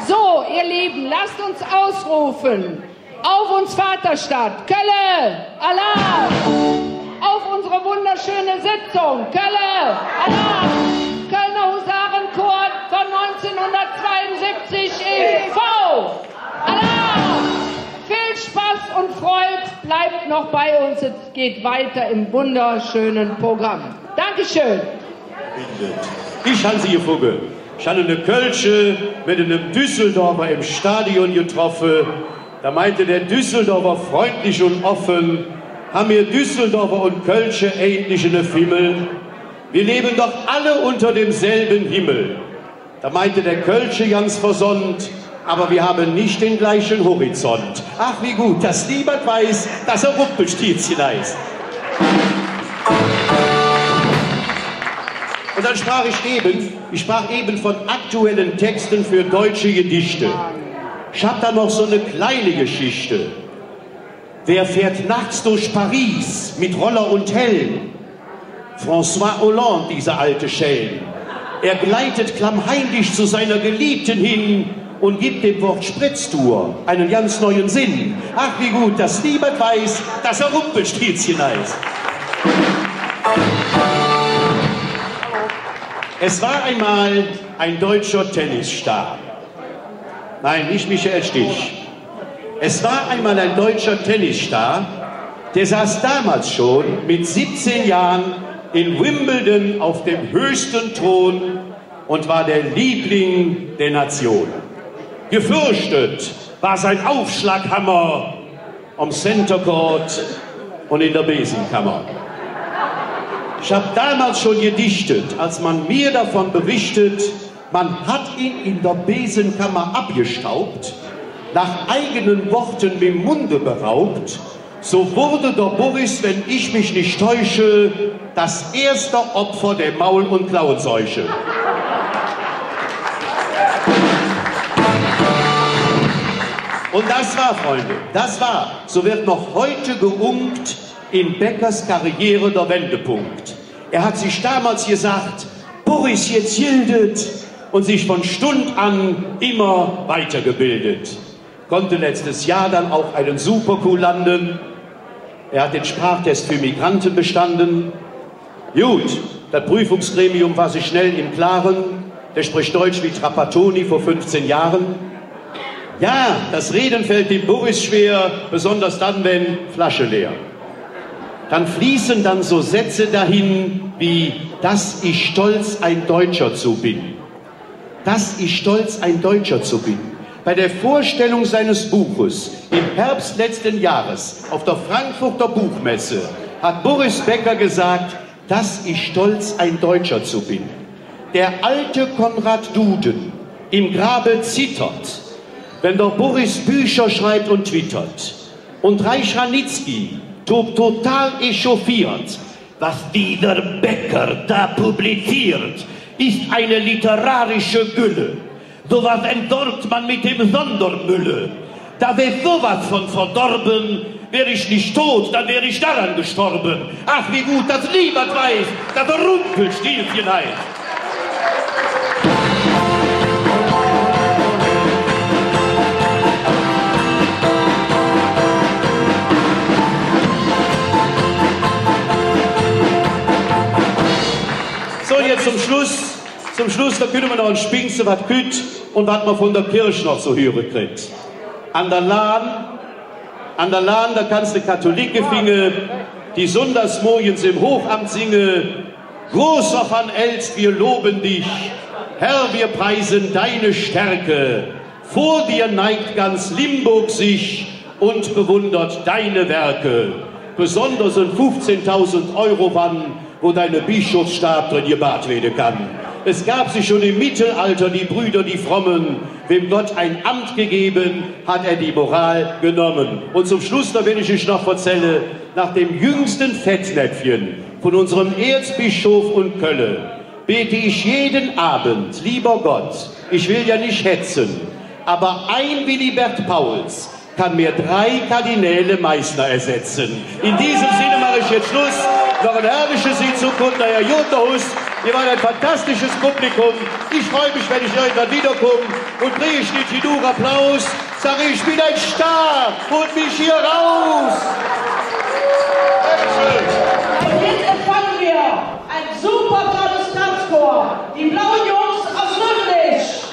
So, ihr Lieben, lasst uns ausrufen. Auf uns Vaterstadt, Kölle, Alarm! Auf unsere wunderschöne Sitzung, Kölle, Alarm! Kölner Husarenchor von neunzehnhundertzweiundsiebzig e V, Alarm! Viel Spaß und Freud, bleibt noch bei uns, es geht weiter im wunderschönen Programm. Dankeschön. Ich han se gefugge. Ich han ene Kölsche met enem Düsseldorfer em Stadion getroffe. Do meinte der Düsseldorfer freundlich un offe: Han mir Düsseldorfer un Kölsche eigentlich ene Fimmel? Wir leben doch alle unter demselben Himmel. Do meinte der Kölsche ganz versonnt: Aber wir haben nicht den gleichen Horizont. Ach, wie gut, dass niemand weiß, dass er Rumpelstilzchen heißt. Und dann sprach ich eben, ich sprach eben von aktuellen Texten für deutsche Gedichte. Ich hab da noch so eine kleine Geschichte. Wer fährt nachts durch Paris mit Roller und Helm? François Hollande, dieser alte Schelm. Er gleitet klammheimlich zu seiner Geliebten hin und gibt dem Wort Spritztour einen ganz neuen Sinn. Ach, wie gut, dass niemand weiß, dass er Rumpelstilzchen heißt. Es war einmal ein deutscher Tennisstar. Nein, nicht Michael Stich. Es war einmal ein deutscher Tennisstar, der saß damals schon mit siebzehn Jahren in Wimbledon auf dem höchsten Thron und war der Liebling der Nation. Gefürchtet war sein Aufschlaghammer am Center Court und in der Besenkammer. Ich hab damals schon gedichtet, als man mir davon berichtet, man hat ihn in der Besenkammer abgestaubt, nach eigenen Worten mit dem Munde beraubt, so wurde der Boris, wenn ich mich nicht täusche, das erste Opfer der Maul- und Klauenseuche. Und das war, Freunde, das war, so wird noch heute geunkt in Beckers Karriere, der Wendepunkt. Er hat sich damals gesagt: „Boris, jetzt gilt et“, und sich von Stund an immer weitergebildet. Konnte letztes Jahr dann auch einen Super-Q landen. Er hat den Sprachtest für Migranten bestanden. Gut, das Prüfungsgremium war sich schnell im Klaren, der spricht Deutsch wie Trapattoni vor fünfzehn Jahren. Ja, das Reden fällt dem Boris schwer, besonders dann, wenn Flasche leer. Dann fließen dann so Sätze dahin wie: „Dass ich stolz, ein Deutscher zu bin.“ Dass ich stolz, ein Deutscher zu bin. Bei der Vorstellung seines Buches im Herbst letzten Jahres auf der Frankfurter Buchmesse hat Boris Becker gesagt: „Dass ich stolz, ein Deutscher zu bin.“ Der alte Konrad Duden im Grabe zittert, wenn der Boris Bücher schreibt und twittert. Und Reich Ranitzky tobt total echauffiert: „Was dieser Becker da publiziert, ist eine literarische Gülle. Sowas entsorgt man mit dem Sondermülle. Das ist sowas von verdorben. Wär ich nicht tot, dann wär ich daran gestorben. Ach, wie gut, dass niemand weiß, dass er Rumpelstilzchen heißt.“ So, jetzt zum Schluss, zum Schluss, do künne mer noch en Spingse, wat kütt un wat mer vun der Kirch noch su hüre kritt. An der Lahn, an der Lahn, do kanns de Katholike finge, die sunndags morgens em Hochamt singe: „Großer Van Elst, wir loben dich, Herr, wir preisen deine Stärke. Vor dir neigt ganz Limburg sich und bewundert deine Werke.“ Besonders en fuffzehndausend Euro Wann, wo dann der Bischofsstab dren gebad wääde kann. Es gab sie schon im Mittelalter, die Brüder, die Frommen. Wem Gott ein Amt gegeben, hat er die Moral genommen. Und zum Schluss, do well ich üch noch verzälle, nach dem jüngsten Fettnäpfchen von unserem Erzbischof und Kölle bete ich jeden Abend: „Lieber Gott, ich will ja nicht hetzen, aber ein Willibert Pauls kann mir drei Kardinäle Meissner ersetzen.“ In diesem Sinne mache ich jetzt Schluss. Noch en herrliche Sitzung, kutt noch god noh Hus. Ihr wart ein fantastisches Publikum. Ich freue mich, wenn ich irgendwann wiederkomme. Und kriege ich nit genuch Applaus, sag ich, ich bin ein Star, holt mich hier raus. Dankeschön. Und jetzt empfangen wir ein super braves Tanzchor, die Blauen Jungs aus Rübnitz.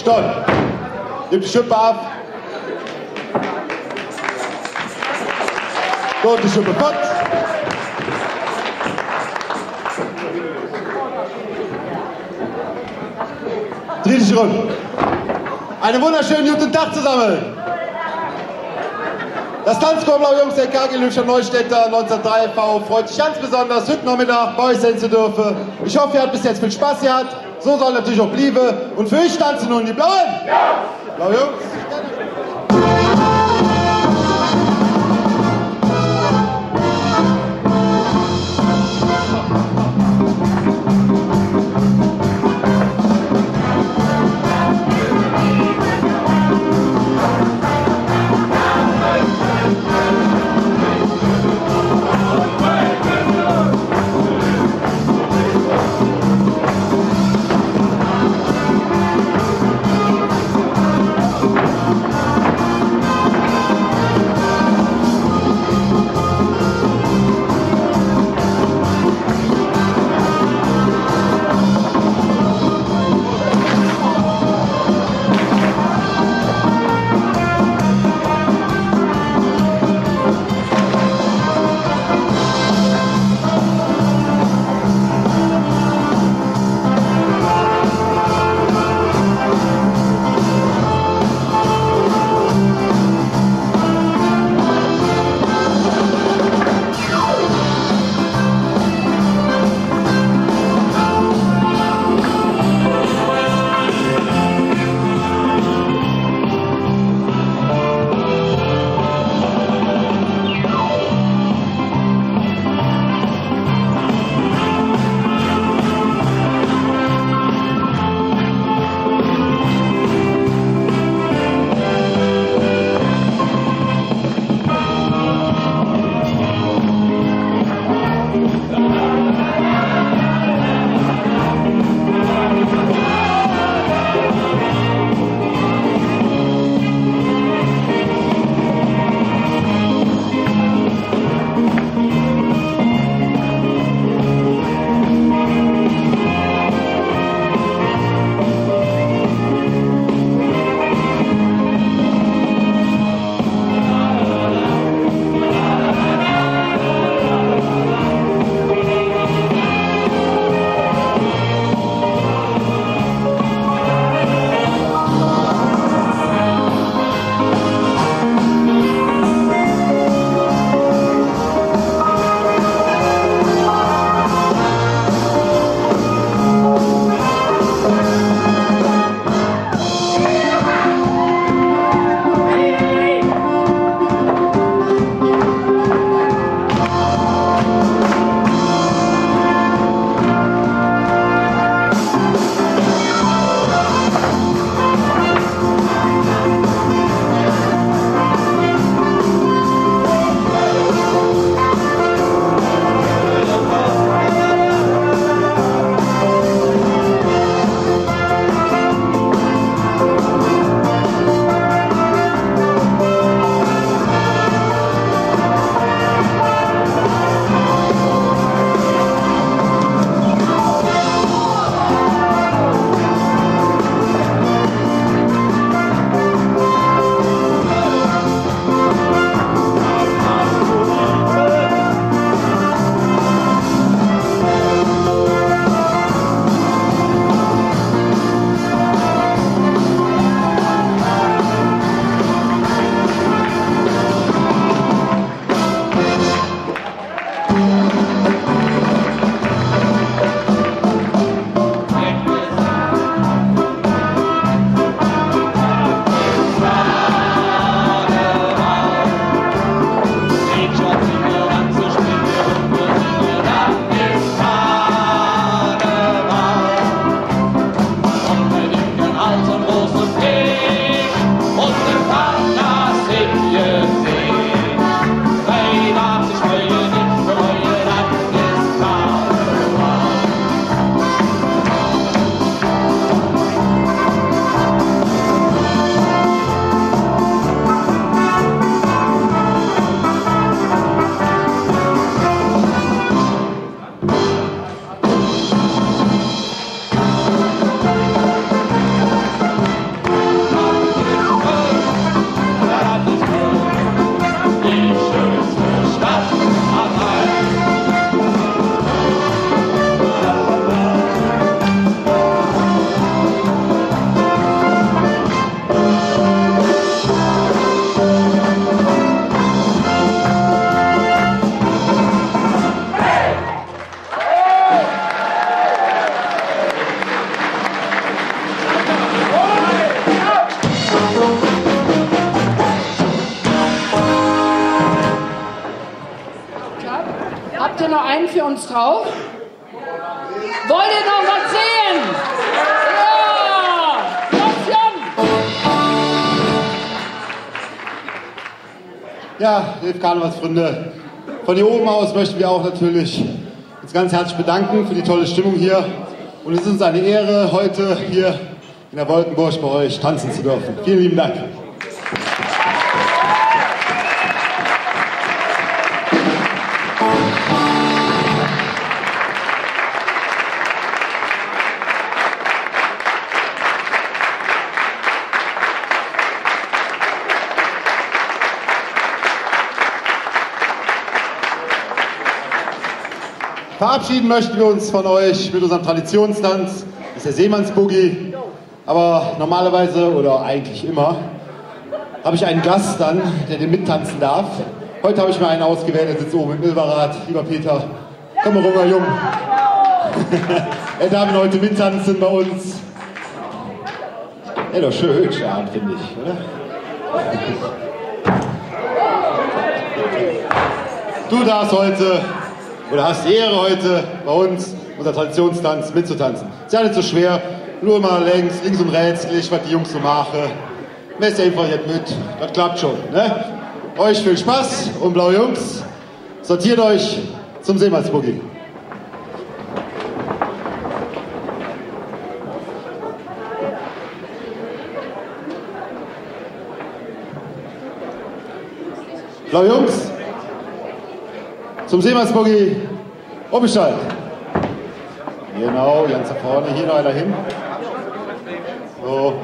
Schon. Nimm die Schippe ab. So, die Schippe fott. Dreh dich rum. Einen wunderschönen guten Tag zusammen. Das Tanzchor Blaue Jungs der K G Lübcher Neustädter neunzehnhundertdrei e V freut sich ganz besonders, hügg Nohmeddag bei üch sin ze dörfe. Ich hoffe, ehr hat bes jetz vill Spass gehat. Su soll et natörlich och blieve. Un för üch danze nun die Blaue. Blaue Jungs. Noch einen für uns drauf. Wollt ihr noch was sehen? Ja! Passion! Ja, liebe Karnevalsfreunde, von hier oben aus möchten wir auch natürlich uns ganz herzlich bedanken für die tolle Stimmung hier. Und es ist uns eine Ehre, heute hier in der Wolkenburg bei euch tanzen zu dürfen. Vielen lieben Dank. Verabschieden möchten wir uns von euch mit unserem Traditionstanz, das ist der Seemannsboogie. Aber normalerweise oder eigentlich immer habe ich einen Gast dann, der den mittanzen darf. Heute habe ich mir einen ausgewählt, der sitzt oben im Ölverrat. Lieber Peter, komm mal rüber, Jung. Er darf heute mittanzen bei uns. Ja, doch schön, hübsch, ja, finde ich, oder? Du darfst heute, oder hast die Ehre, heute bei uns unser Traditionstanz mitzutanzen. Ist ja nicht so schwer. Nur mal links, links und rechts, gleich, was die Jungs so machen. Messt einfach jetzt mit. Das klappt schon, ne? Euch viel Spaß und Blaue Jungs, sortiert euch zum Seemannsboogie. Blaue Jungs, zum Seemannsboogie. Opgestalt. Genau, ganz da vorne. Hier noch einer hin. So.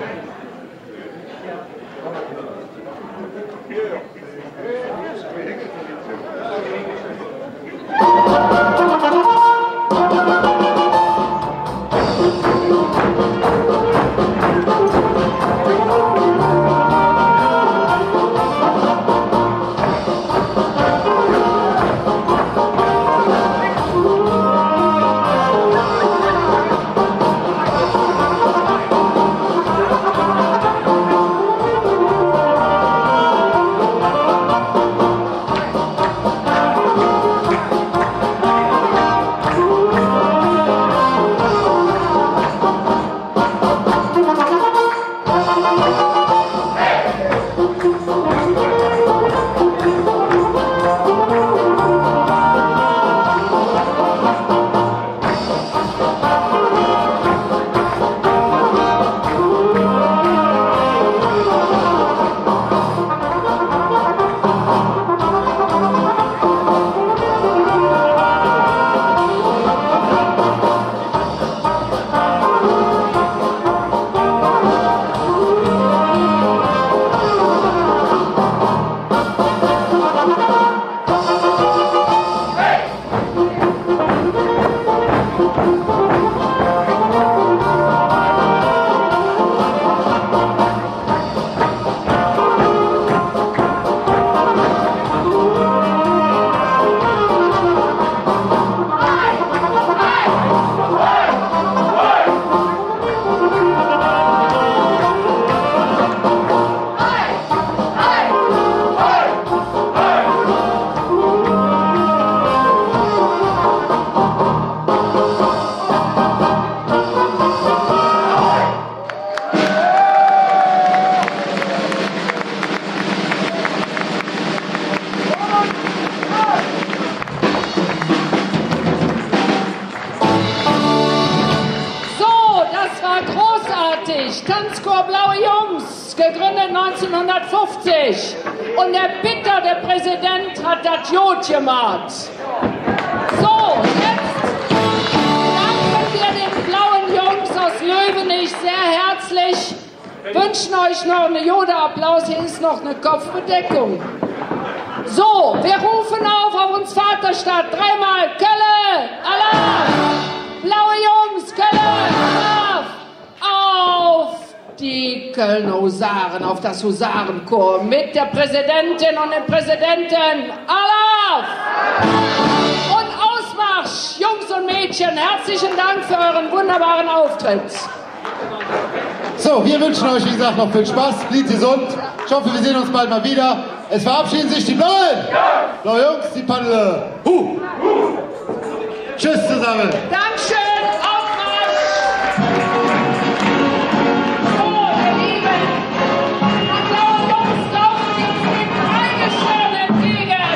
So, das war großartig. Tanzchor Blaue Jungs, gegründet neunzehnhundertfünfzig. Und der Peter, der Präsident, hat dat god gemaht. So, jetzt danken wir den Blauen Jungs aus Löwenich sehr herzlich, wünschen euch noch einen guten Applaus. Hier ist noch eine Kopfbedeckung. So, wir rufen auf, auf uns Vaterstadt. Dreimal Kölle, Alaaf! Blaue Jungs, Kölle, Alaaf! Auf die Kölner Husaren, auf das Husarenkorps mit der Präsidentin und dem Präsidenten. Alaaf! Und Ausmarsch, Jungs und Mädchen, herzlichen Dank für euren wunderbaren Auftritt. So, wir wünschen euch, wie gesagt, noch viel Spaß. Blievt gesund. Ich hoffe, wir sehen uns bald mal wieder. Es verabschieden sich die Blauen. Blaue Jungs, die Paddel. Huh! Tschüss zusammen. Dankeschön, Aufmarsch! So, ihr Lieben, Applaus, Jungs, draußen geht's mit Dreigestirn entgegen.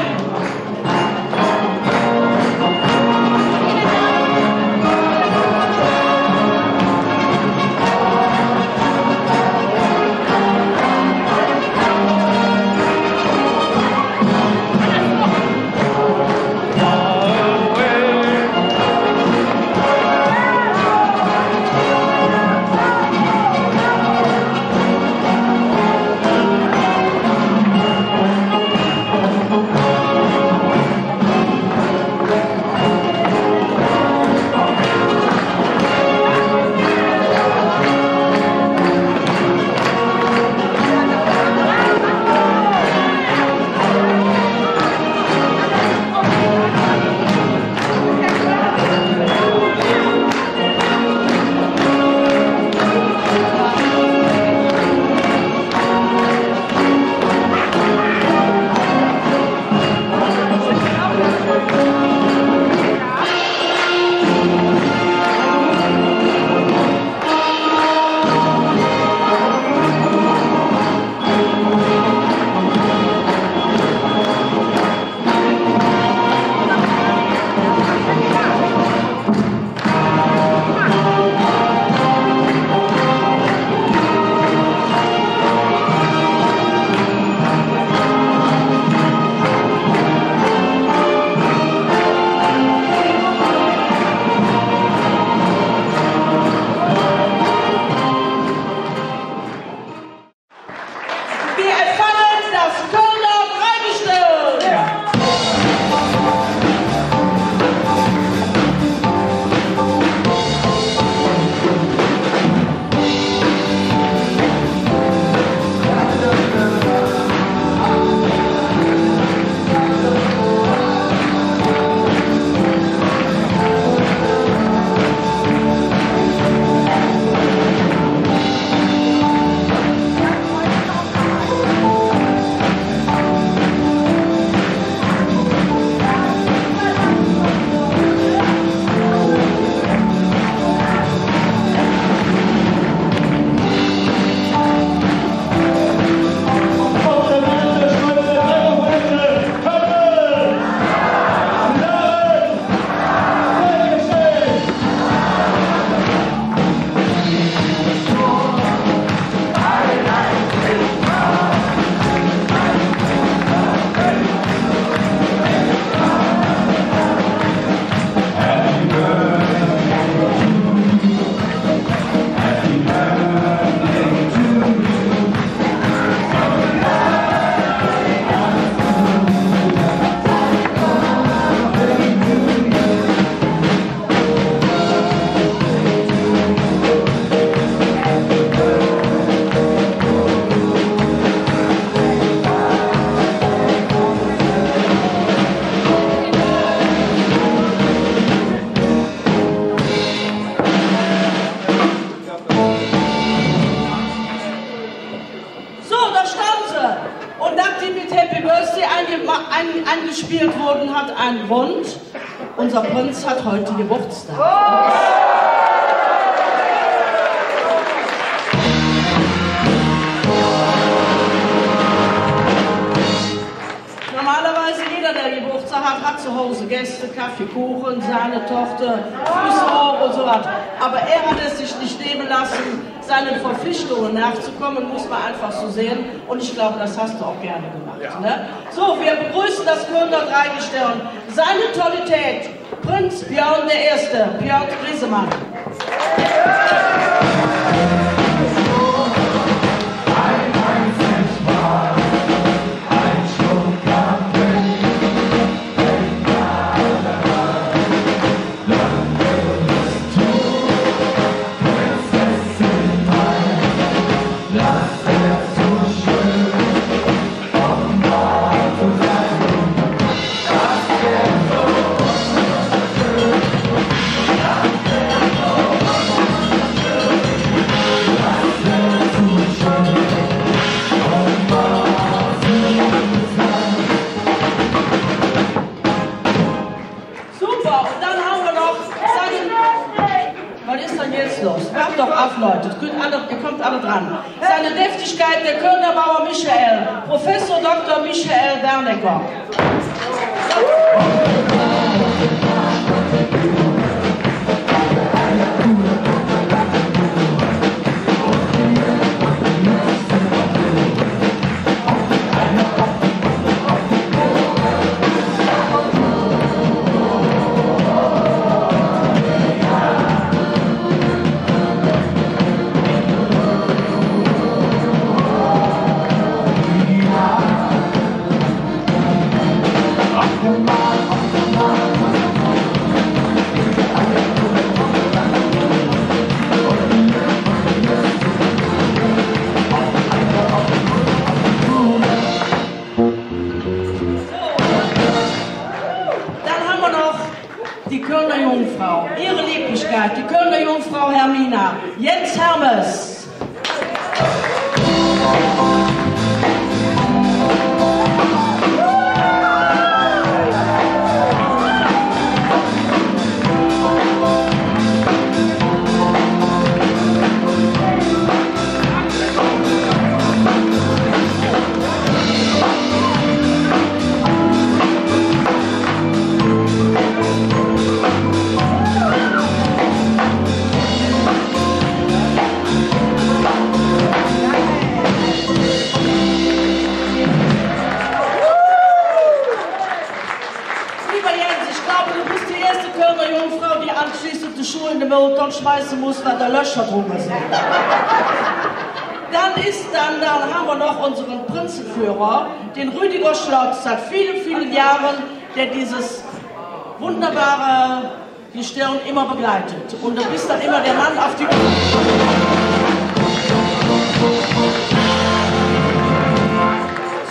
Wir empfangen das Kölner Dreigestirn. So, do stonn se. Un dat die met Happy Birthday ange-, an-, angespillt woode, hät ene Grund. Unser Prinz hat heute Geburtstag. Normalerweise jeder, der Geburtstag hat, hat zu Hause Gäste, Kaffee, Kuchen, Sahnetorte, Frühstück und so was. Aber er hat es sich nicht nehmen lassen, seinen Verpflichtungen nachzukommen, muss man einfach so sehen. Und ich glaube, das hast du auch gerne gemacht, ne? So, wir begrüßen das Kölner Dreigestirn, seine Totalität, Prinz Björn der Erste, Björn Griesemann. Seine Deftigkeit, der Kölner Bauer Michael, Professor Doktor Michael Bernecker. Dann haben wir noch die Kölner Jungfrau, ihre Lieblichkeit, die Kölner Jungfrau Hermina, Jens Hermes. Lieber Jens, ich glaube, du bist die erste Kölner Jungfrau, die anschließend die Schuhe in den Mülltonn schmeißen muss, weil da Löcher drunter sind. Dann ist dann, dann haben wir noch unseren Prinzenführer, den Rüdiger Schlotz, seit vielen, vielen Jahren, der dieses wunderbare Gestirn immer begleitet. Und du bist dann immer der Mann auf die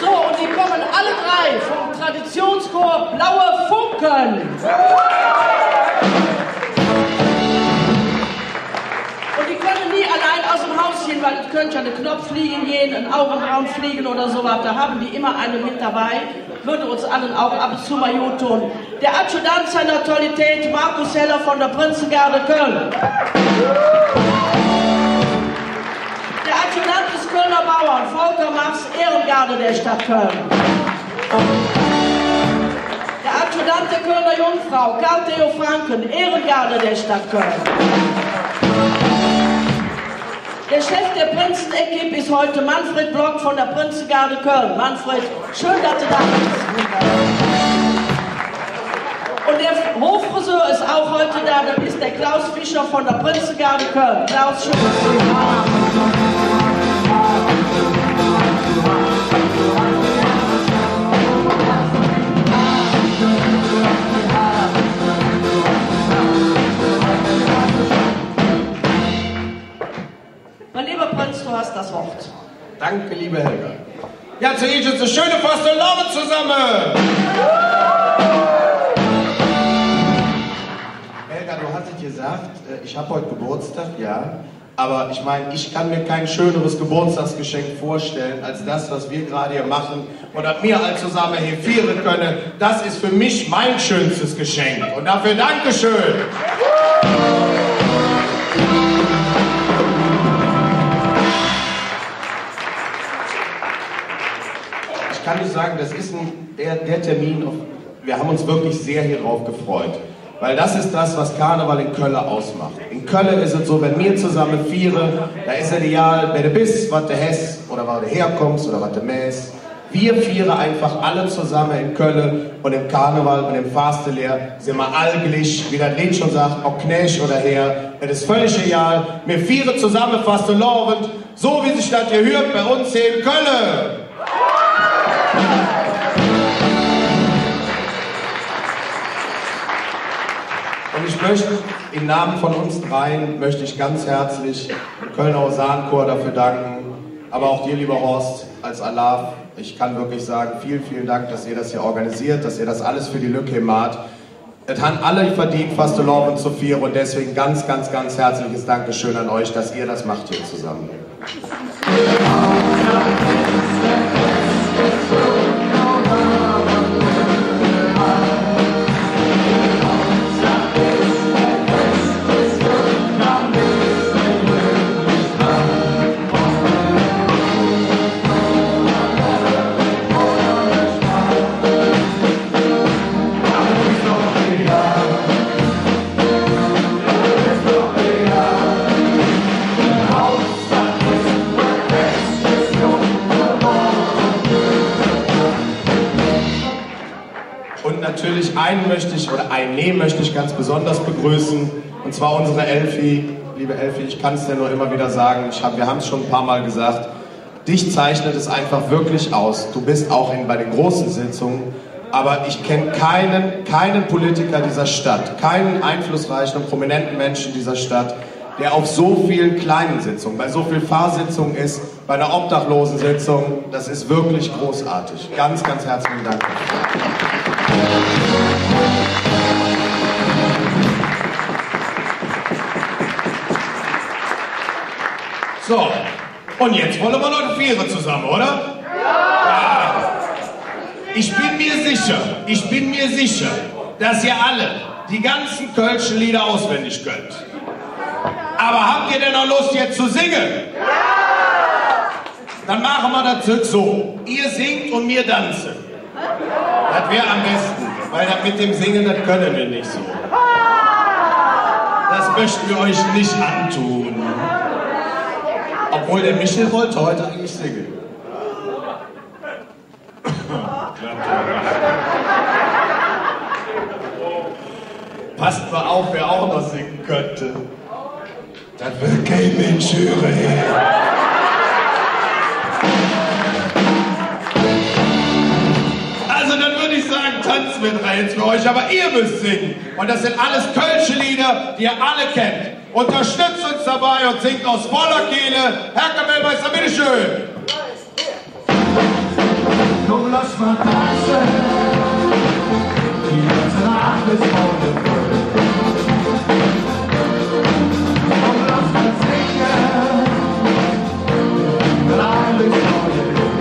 So, und die kommen alle drei vom Traditionschor Blaue Funken. Und die können nie allein aus dem Haus gehen, weil es könnte ja eine Knopffliege gehen, ein Augenbraunfliege oder so was. Da haben die immer eine mit dabei. Würde uns allen auch ab und zu mal gut tun. Der Adjutant seiner Tonnalität, Markus Heller von der Prinzengarde Köln. Der Adjutant des Kölner Bauern, Volker Marx, Ehrengarde der Stadt Köln. Der Adjutant der Kölner Jungfrau, Karl Theo Franken, Ehrengarde der Stadt Köln. Der Chef der Prinzenequipe ist heute Manfred Block von der Prinzengarde Köln. Manfred, schön, dass du da bist. Und der Hoffriseur ist auch heute da, das ist der Klaus Fischer von der Prinzengarde Köln. Klaus, schön, dass du da bist. Mein lieber Prinz, du hast das Wort. Danke, liebe Helga. Ja, zueesch e schöne Fastelovend zusamme. Helga, du hast es gesagt, äh, ich hab heut Geburtstag, ja. Aber ich meine, ich kann mir kein schöneres Geburtstagsgeschenk vorstellen, als das, was wir gerade hier machen. Un dat mir all zusamme he fiere künne, dat es för mich mein schönstes Geschenk. Un doför Dankeschön. Ich kann nur sagen, das ist ein, der, der Termin, auf, wir haben uns wirklich sehr hier drauf gefreut. Weil das ist das, was Karneval in Kölle ausmacht. In Kölle ist es so, wenn wir zusammen fieren, da ist es egal, wer du bist, was du hast oder wo du herkommst oder was du mähst. Wir fieren einfach alle zusammen in Kölle und im Karneval und im Fasteleer sind wir all gleich, wie das Lied schon sagt, ob Knääch oder Häär, das ist völlig egal. Wir fieren zusammen Fastelovend, so wie sich das gehört bei uns hier in Kölle. Und ich möchte, im Namen von uns dreien, möchte ich ganz herzlich Kölner Husarenchor dafür danken, aber auch dir, lieber Horst, als Alaaf. Ich kann wirklich sagen, vielen, vielen Dank, dass ihr das hier organisiert, dass ihr das alles für die Lücke macht. Et han alle verdient, Fastelovend zu fieren, und deswegen ganz, ganz, ganz herzliches Dankeschön an euch, dass ihr das macht hier zusammen. Natürlich einen möchte ich, oder eine möchte ich ganz besonders begrüßen, und zwar unsere Elfi. Liebe Elfi, ich kann's dir nur immer wieder sagen, ich hab, wir haben's schon ein paar Mal gesagt, dich zeichnet es einfach wirklich aus. Du bist auch in, bei den großen Sitzungen, aber ich kenn keinen, keinen Politiker dieser Stadt, keinen einflussreichen und prominenten Menschen dieser Stadt, der auf so vielen kleinen Sitzungen, bei so viel Fahrsitzungen ist, bei einer Obdachlosensitzung. Das ist wirklich großartig. Ganz, ganz herzlichen Dank. So, und jetzt wolle mer noch fiere zusamme, oder? Ja! Ich bin mir sicher, ich bin mir sicher, dass ihr alle die ganzen kölsche Lieder auswendig könnt. Aber habt ihr denn noch Lust, jetzt zu singen? Ja! Dann machen wir das jetzt so. Ihr singt und wir tanzen. Das wäre am besten, weil das mit dem Singen, das können wir nicht so. Das möchten wir euch nicht antun. Obwohl, der Michel wollte heute eigentlich singen. Passt mal auf, wer auch noch singen könnte. Das will kein Mensch hören, ey. Also, dann würde ich sagen, tanzen wir drei jetzt für euch, aber ihr müsst singen. Und das sind alles kölsche Lieder, die ihr alle kennt. Unterstützt uns dabei und singt aus voller Kehle. Herr Kapellmeister, bitteschön. Kumm, loss mer danze, die ganze Naach bes morge fröh. Kumm, loss mer singe, die Naach bes morge fröh.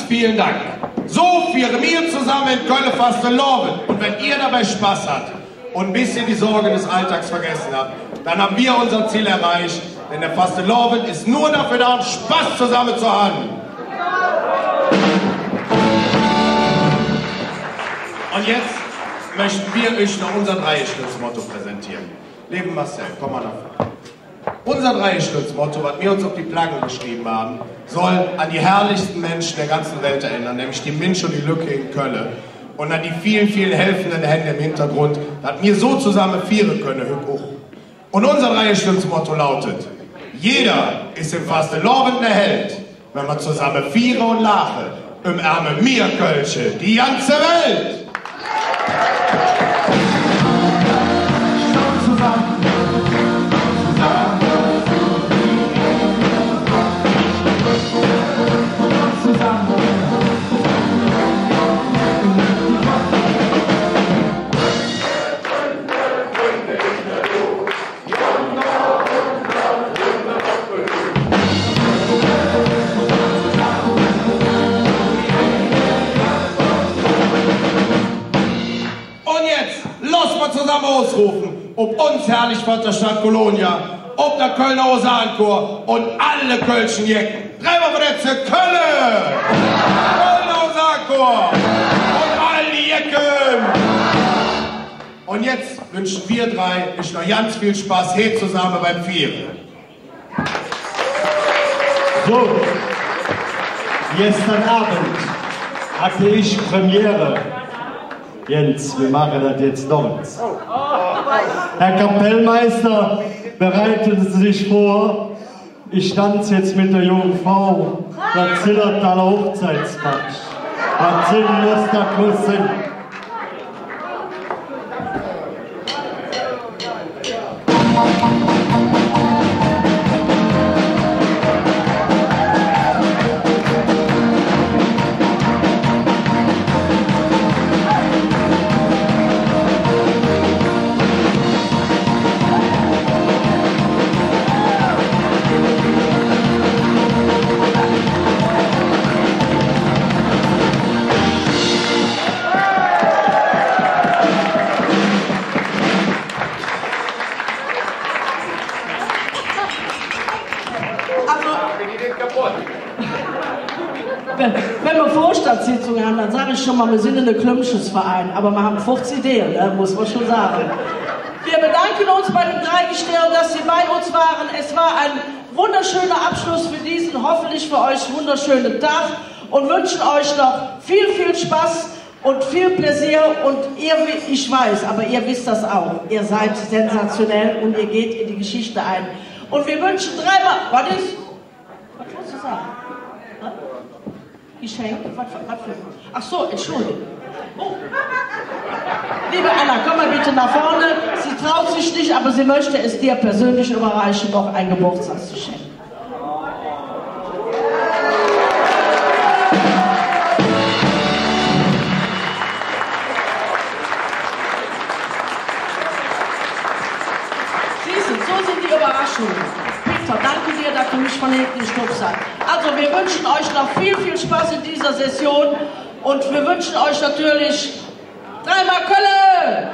Vielen Dank. So fieren wir zusammen in Köln Fastelovend. Und wenn ihr dabei Spaß habt und ein bisschen die Sorgen des Alltags vergessen habt, dann haben wir unser Ziel erreicht. Denn der Fastelovend ist nur dafür da, um Spaß zusammen zu haben. Und jetzt möchten wir euch noch unser Dreiecksmotto präsentieren. Lieber Marcel, komm mal nach vorne. Unser Dreiecksmotto, wat mir uns op de Plagge geschrevve han, soll an de herrlichste Minsche der ganze Welt erennere, nämlich de Minsche un de Lück en Kölle un an de vill, vill helfende Händ em Hingergrund, dat mir su zesamme fiere künne, hügg och. Un unser Dreiecksmotto lautet: Jeder ist im Fastelovend ein Held. Wann mer zesamme fiere un laache, ömärme mir Kölsche de ganze Welt! Un jetz loss mer zesamme usrofe, op uns herrlich flotte Stadt Colonia, op dat Kölner Husarenkorps un alle kölsche Jecke. Dreimol för de Kölle! Kölner Husarenkorps! Un all de Jecke! Un jetz wünsche mir drei üch noch ganz vill Spass hee zesamme beim Fiere. Su, gester Ovend hatt ich Premiere. Jens, mer maache dat jetz noch ens. Herr Kapellmeister, bereiten Sie sich vor. Ich tanze jetzt mit der jungen Frau das Zillertaler Hochzeitsmarsch. Wat sin muss, dat muss sin. Also, wenn, wenn mer Vorstandssitzung han, dann sag ich schon mal, mer sin ene Klömpchesverein, ävver mer han fuffzig Deele, ne? Muss mer schon sage. Wir bedanken uns bei den Dreigestirn, dass sie bei uns waren. Es war ein wunderschöner Abschluss für diesen hoffentlich für euch wunderschönen Tag und wünschen euch noch viel, viel Spaß und viel Pläsier und ihr, ich weiß, aber ihr wisst das auch, ihr seid sensationell und ihr geht in die Geschichte ein. Und wir wünschen dreimal, was ist? Was wolltest du sagen? Hä? Geschenk? Was für, was für? Ach so, Entschuldigung. Oh. Liebe Anna, komm mal bitte nach vorne. Sie traut sich nicht, aber sie möchte es dir persönlich überreichen, noch ein Geburtstagsgeschenk. Siehst du, so sind die Überraschungen. Peter, danke dir, dass du mich von hinten gestupst hast. Also, wir wünschen euch noch viel, viel Spaß in dieser Session und wir wünschen euch natürlich Dreimal Kölle!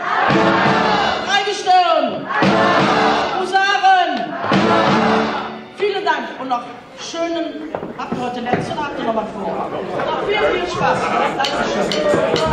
Dreigestirn! Husaren! Vielen Dank und noch schönen, habt ihr heute Letzte oder habt ihr noch was vor? Noch viel, viel Spaß. Dankeschön.